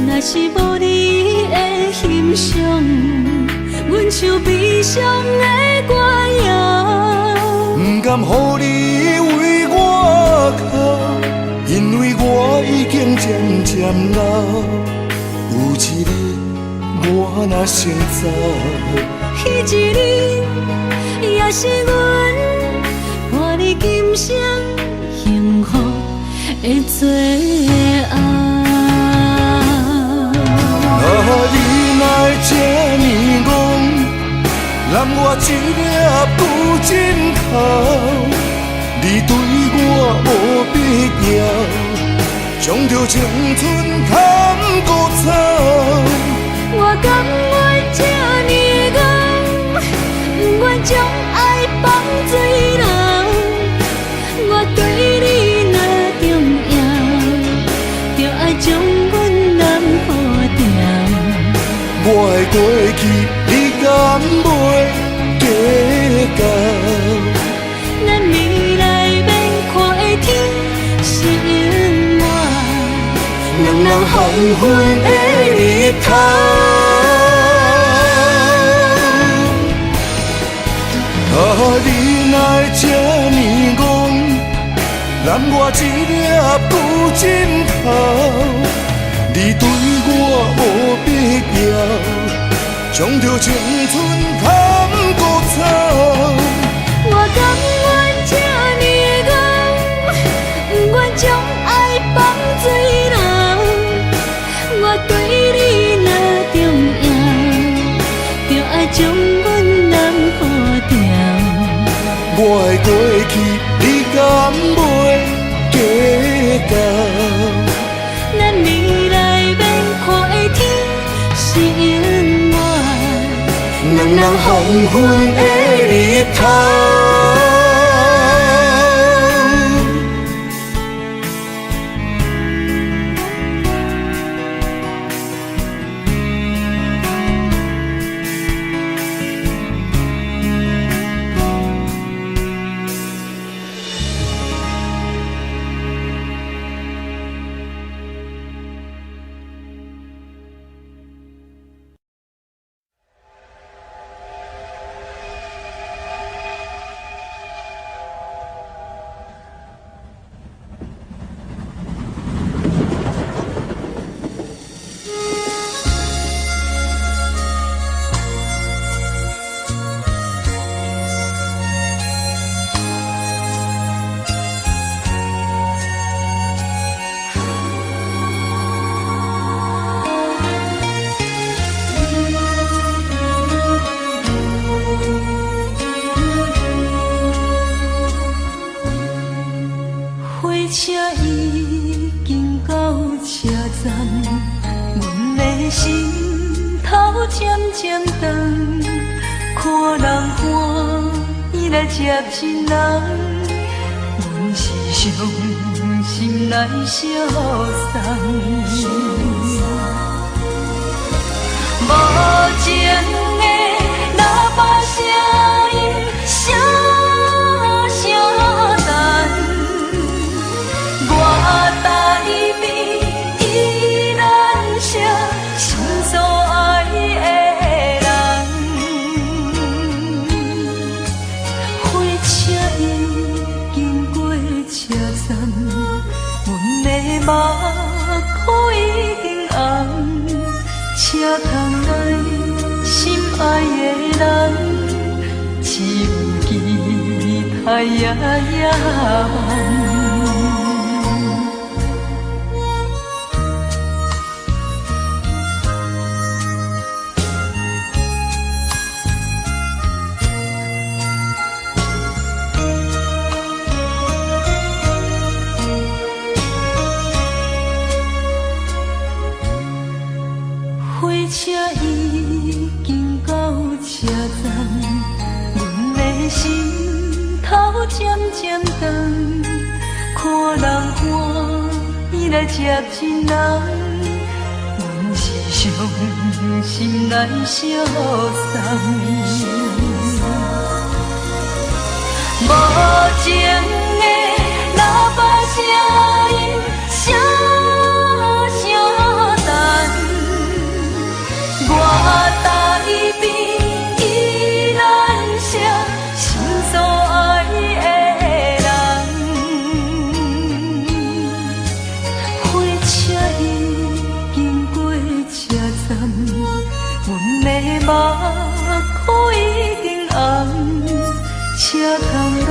若是無你的欣賞，阮像悲傷的歌謠。不甘予你為我哭，因為我已經漸漸老。有一日我若先走，彼一日也是阮伴你今生做爱。啊，你哪会这呢戆，揽我一粒旧枕头？你对我无必要，将著青春砍枯草。我甘愿这呢戆，不愿将爱放水流。我对你若重要，就爱将阮揽好牢。我的过去，你敢袂计较？咱未来免看的天是永远两人黄昏的日头。啊，你哪会这呢戆，揽我一粒旧枕头？你对我无必要，将著青春砍枯草。我甘愿这呢戆，不愿将爱放水流。我对你若重要，就爱将阮揽好牢。我的过去，你敢袂计较？咱未来免看的天是永远两人黄昏的日头。火车已经到车站，阮的心头渐渐长，看人欢喜来接亲人，阮是伤心来相送。无情的喇叭声音，声声等。我台边依然是心所爱的人。火车已经过车站，阮的目眶已经红，车窗内心爱的人，只有期待夜夜梦。火车已经到车站，阮的心头渐渐长，看人欢喜来接亲人，阮是伤心来相送。无情的喇叭声音，声声等。我台边依然是心所爱的人。火车已经过车站，阮的目眶已经红，车窗内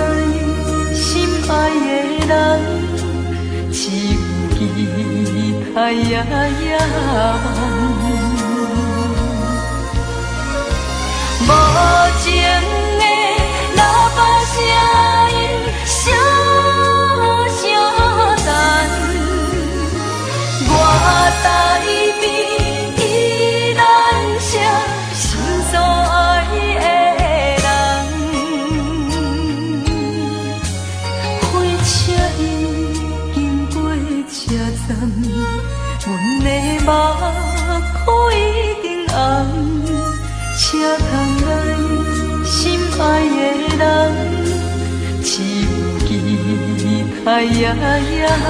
待夜夜晚。无情的喇叭声音，声声等，我台边依然是心所爱的人。火车已经过车站，阮的目眶已经红。车窗内心爱的人，只有期待夜夜晚。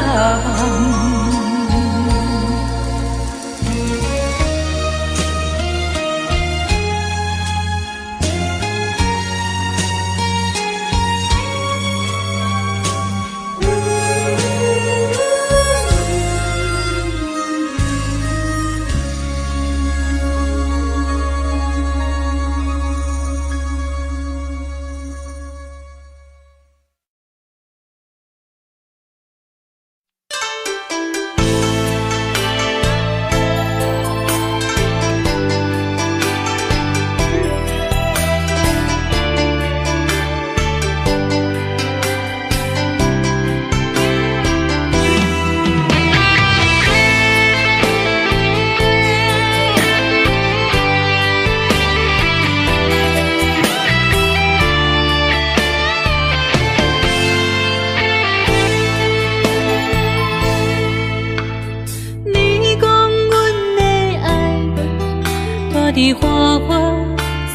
伫花花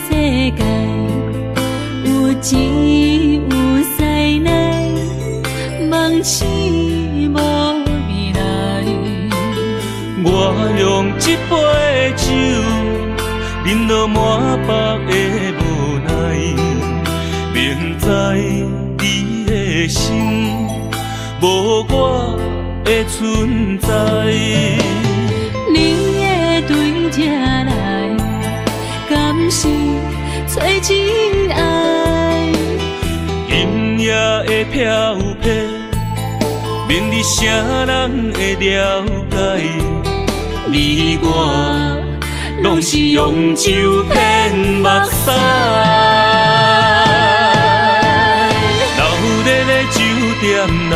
世界，有钱有势来，梦醒无未来。我用这杯酒，饮到满腹的无奈，明知你的心无我的存在。你会对这来，敢是找真爱？今夜的飘泊，免你啥人会了解？你我拢是用酒骗目屎。闹热的酒店内，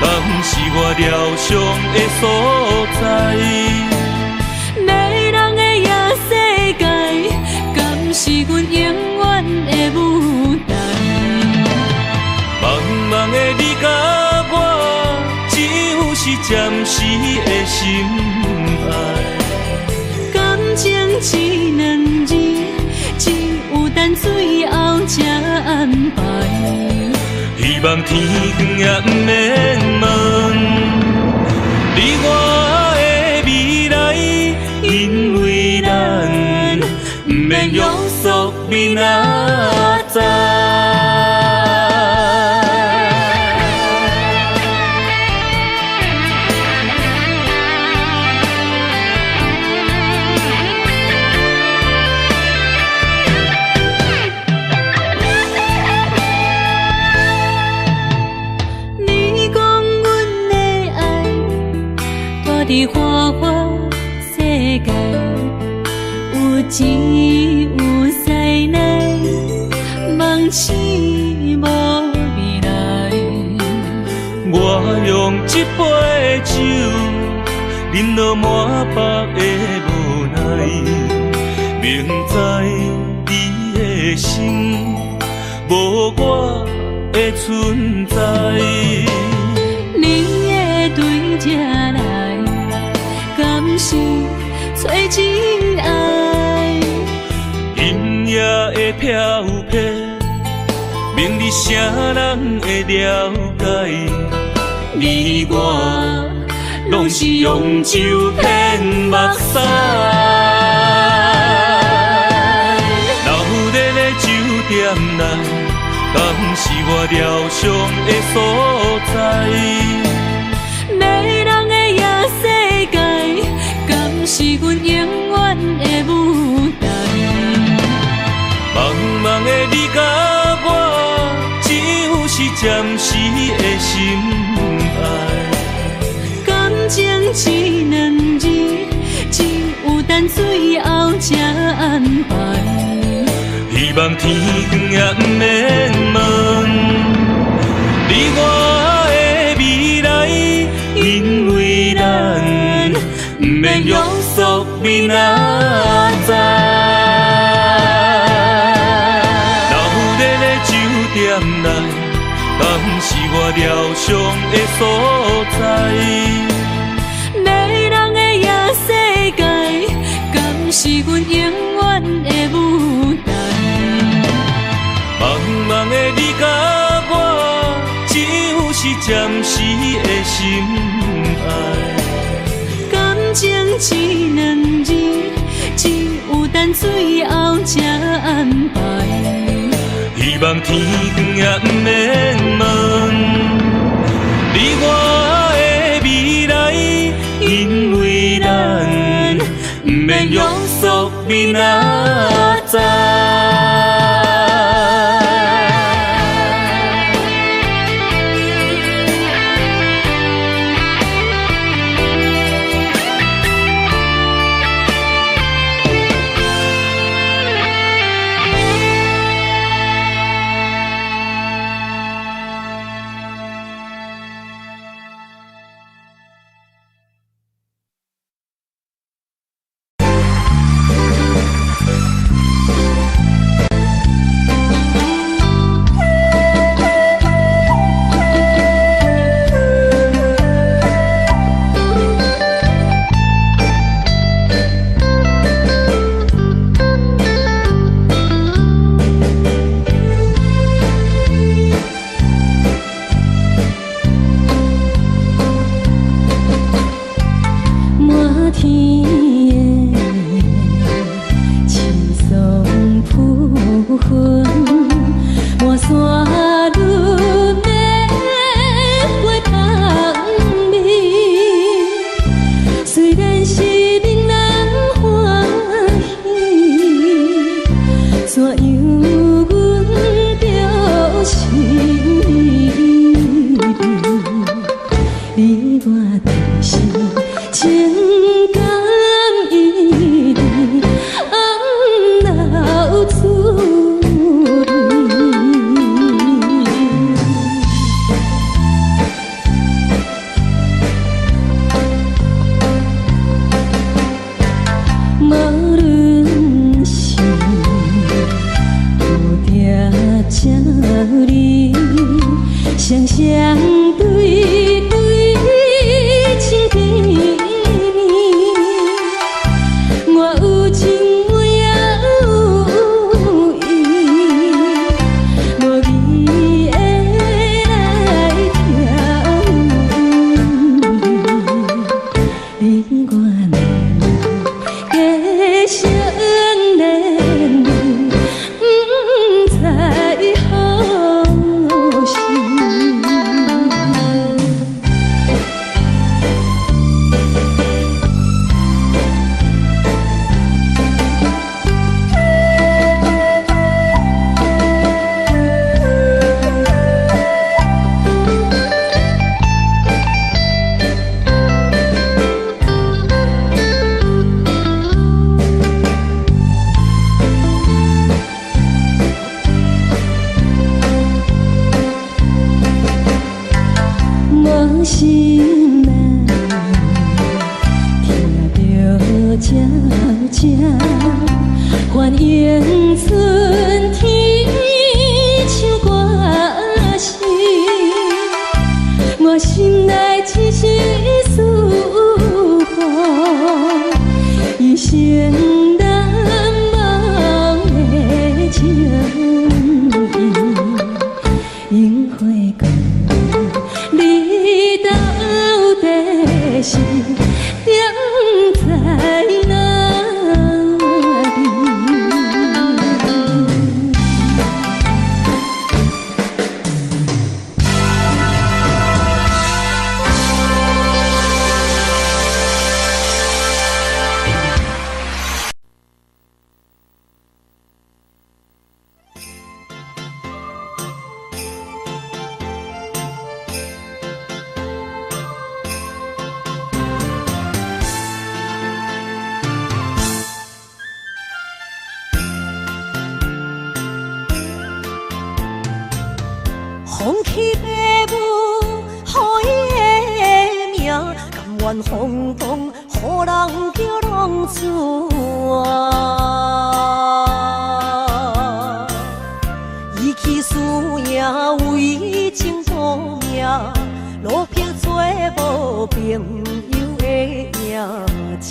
敢是我疗伤的所在？迷人的夜世界，敢是阮永远的舞台？茫茫的你佮我，只有是暂时的心爱。感情这两字，只有等最后才安排。希望天光也毋免问你我的未来，因为咱毋免约束明仔载。你讲阮的爱，住伫花花世界，有钱有势来，梦醒无未来。我用这杯酒，饮到满腹的无奈，明知你的心无我的存在。你会对这来，敢是找真爱？今夜的飘泊，免你啥人会了解？你我拢是用酒骗目屎。闹热的酒店内，敢是我疗伤的所在？迷人的夜世界，敢是阮永远的舞台？茫茫的你佮我，只有是暂时的心爱。感情這兩字，只有等最後才安排。希望天光也毋免問，你我的未來，因為咱毋免約束明仔載。鬧熱的酒店內，敢是我療傷的所在？迷人的夜世界，敢是阮永遠的舞台？茫茫的你佮我，只有是暫時的心愛。感情這兩字，只有等最後才安排。希望天光也毋免問，你我的未來，因為咱毋免約束明仔載。滿天的青松浮雲，滿山女玫瑰香味。雖然是闽南歡喜，怎樣阮著心你我就是情感依恋，暗流出無論是蝴蝶這裡，雙雙對對親甜蜜。我有情我也有意，無義的來疼你我兩个相連理，不知何時。我心內聽著聲聲，歡迎春天唱歌聲，我心內一絲思慕，一生難忘的情意，櫻花糕。你到底是踮在哪裡？愿风动，予人叫浪子啊。伊去输赢为情赌命，落魄做无朋友的赢者。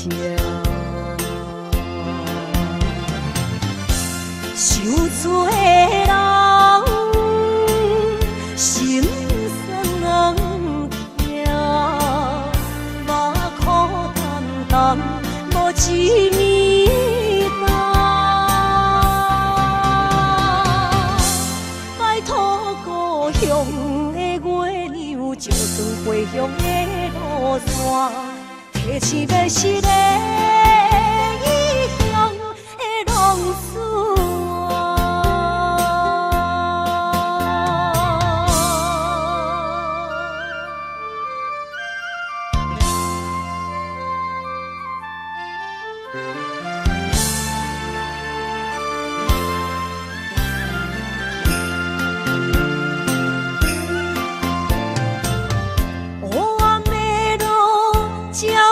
受罪人心酸痛，目苦澹澹无一暝冬。拜托故乡的月娘，照断回乡的路线，提醒迷失的异乡的浪子。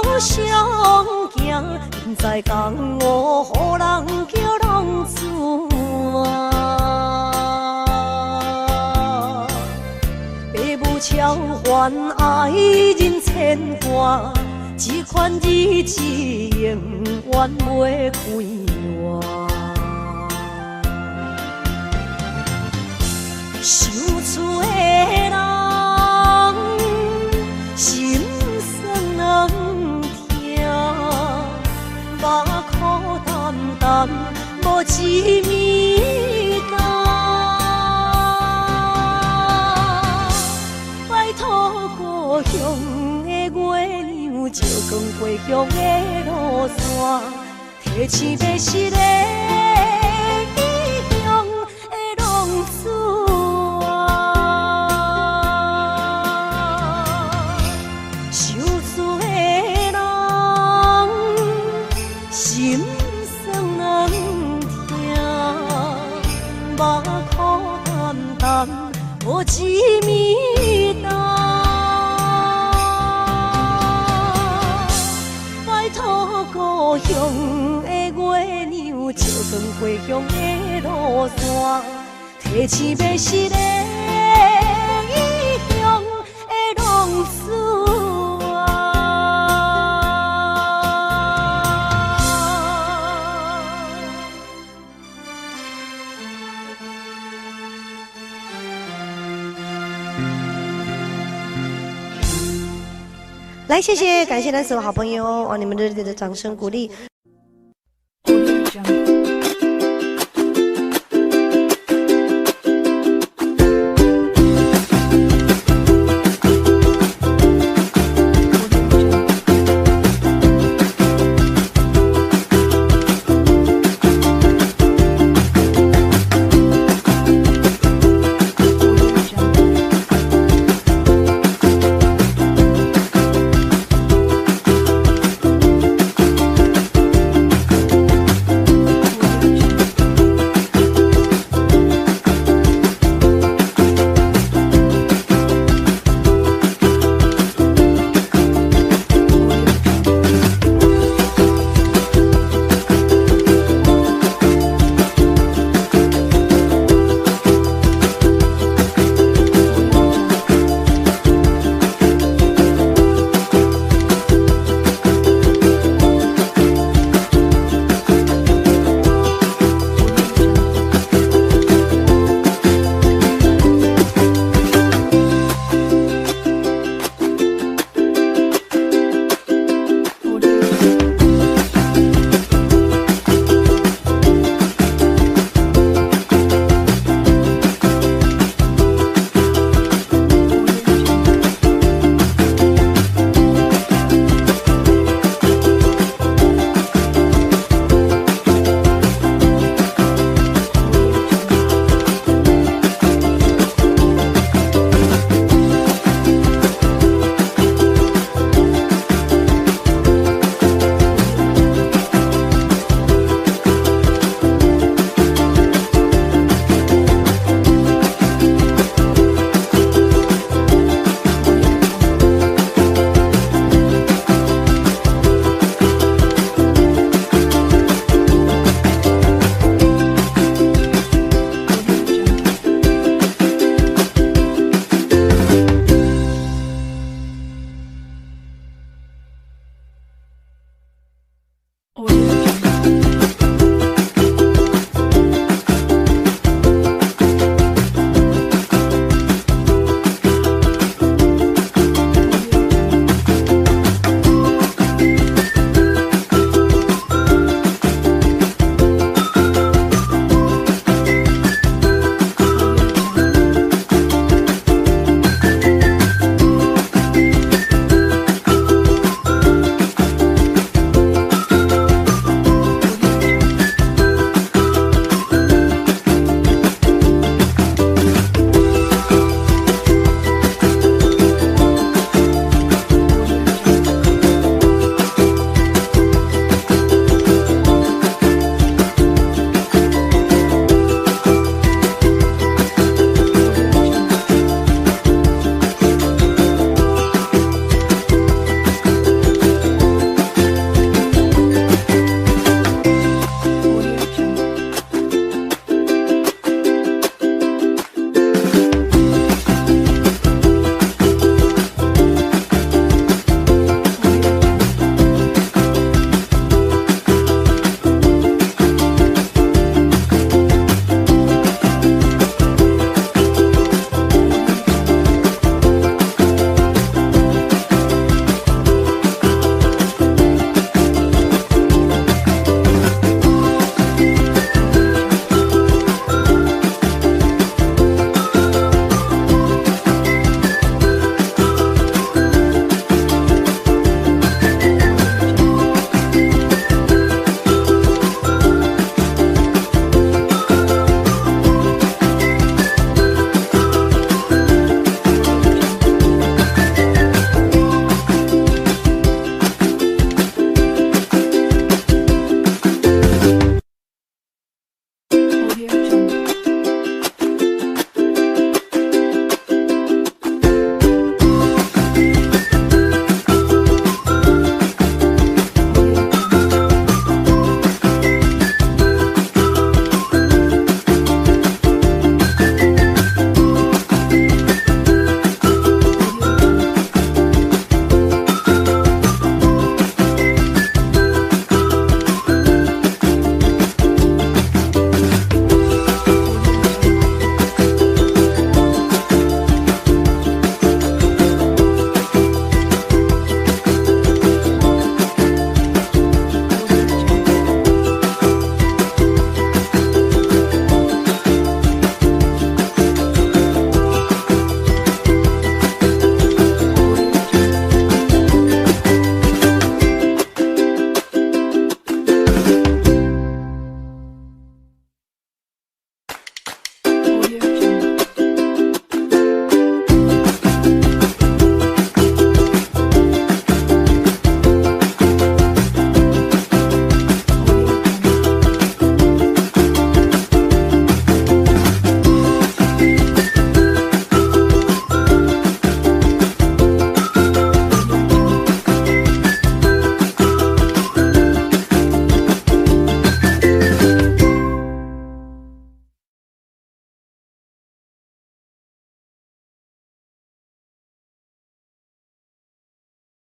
不知江湖予人叫浪子啊，爸母超凡爱人牵挂，这款日子永远袂快活。受罪的人心酸痛，目苦澹澹无一暝冬。拜托故乡的月娘，照光回乡的路线，提醒迷失的异乡的浪子啊。受罪的人心酸痛，目苦澹澹无一暝冬。拜托故乡的月娘，照光回乡的路线，提醒迷失的异乡的浪子啊。来，谢谢，感谢咱所有好朋友，哦，你们热烈的掌声鼓励。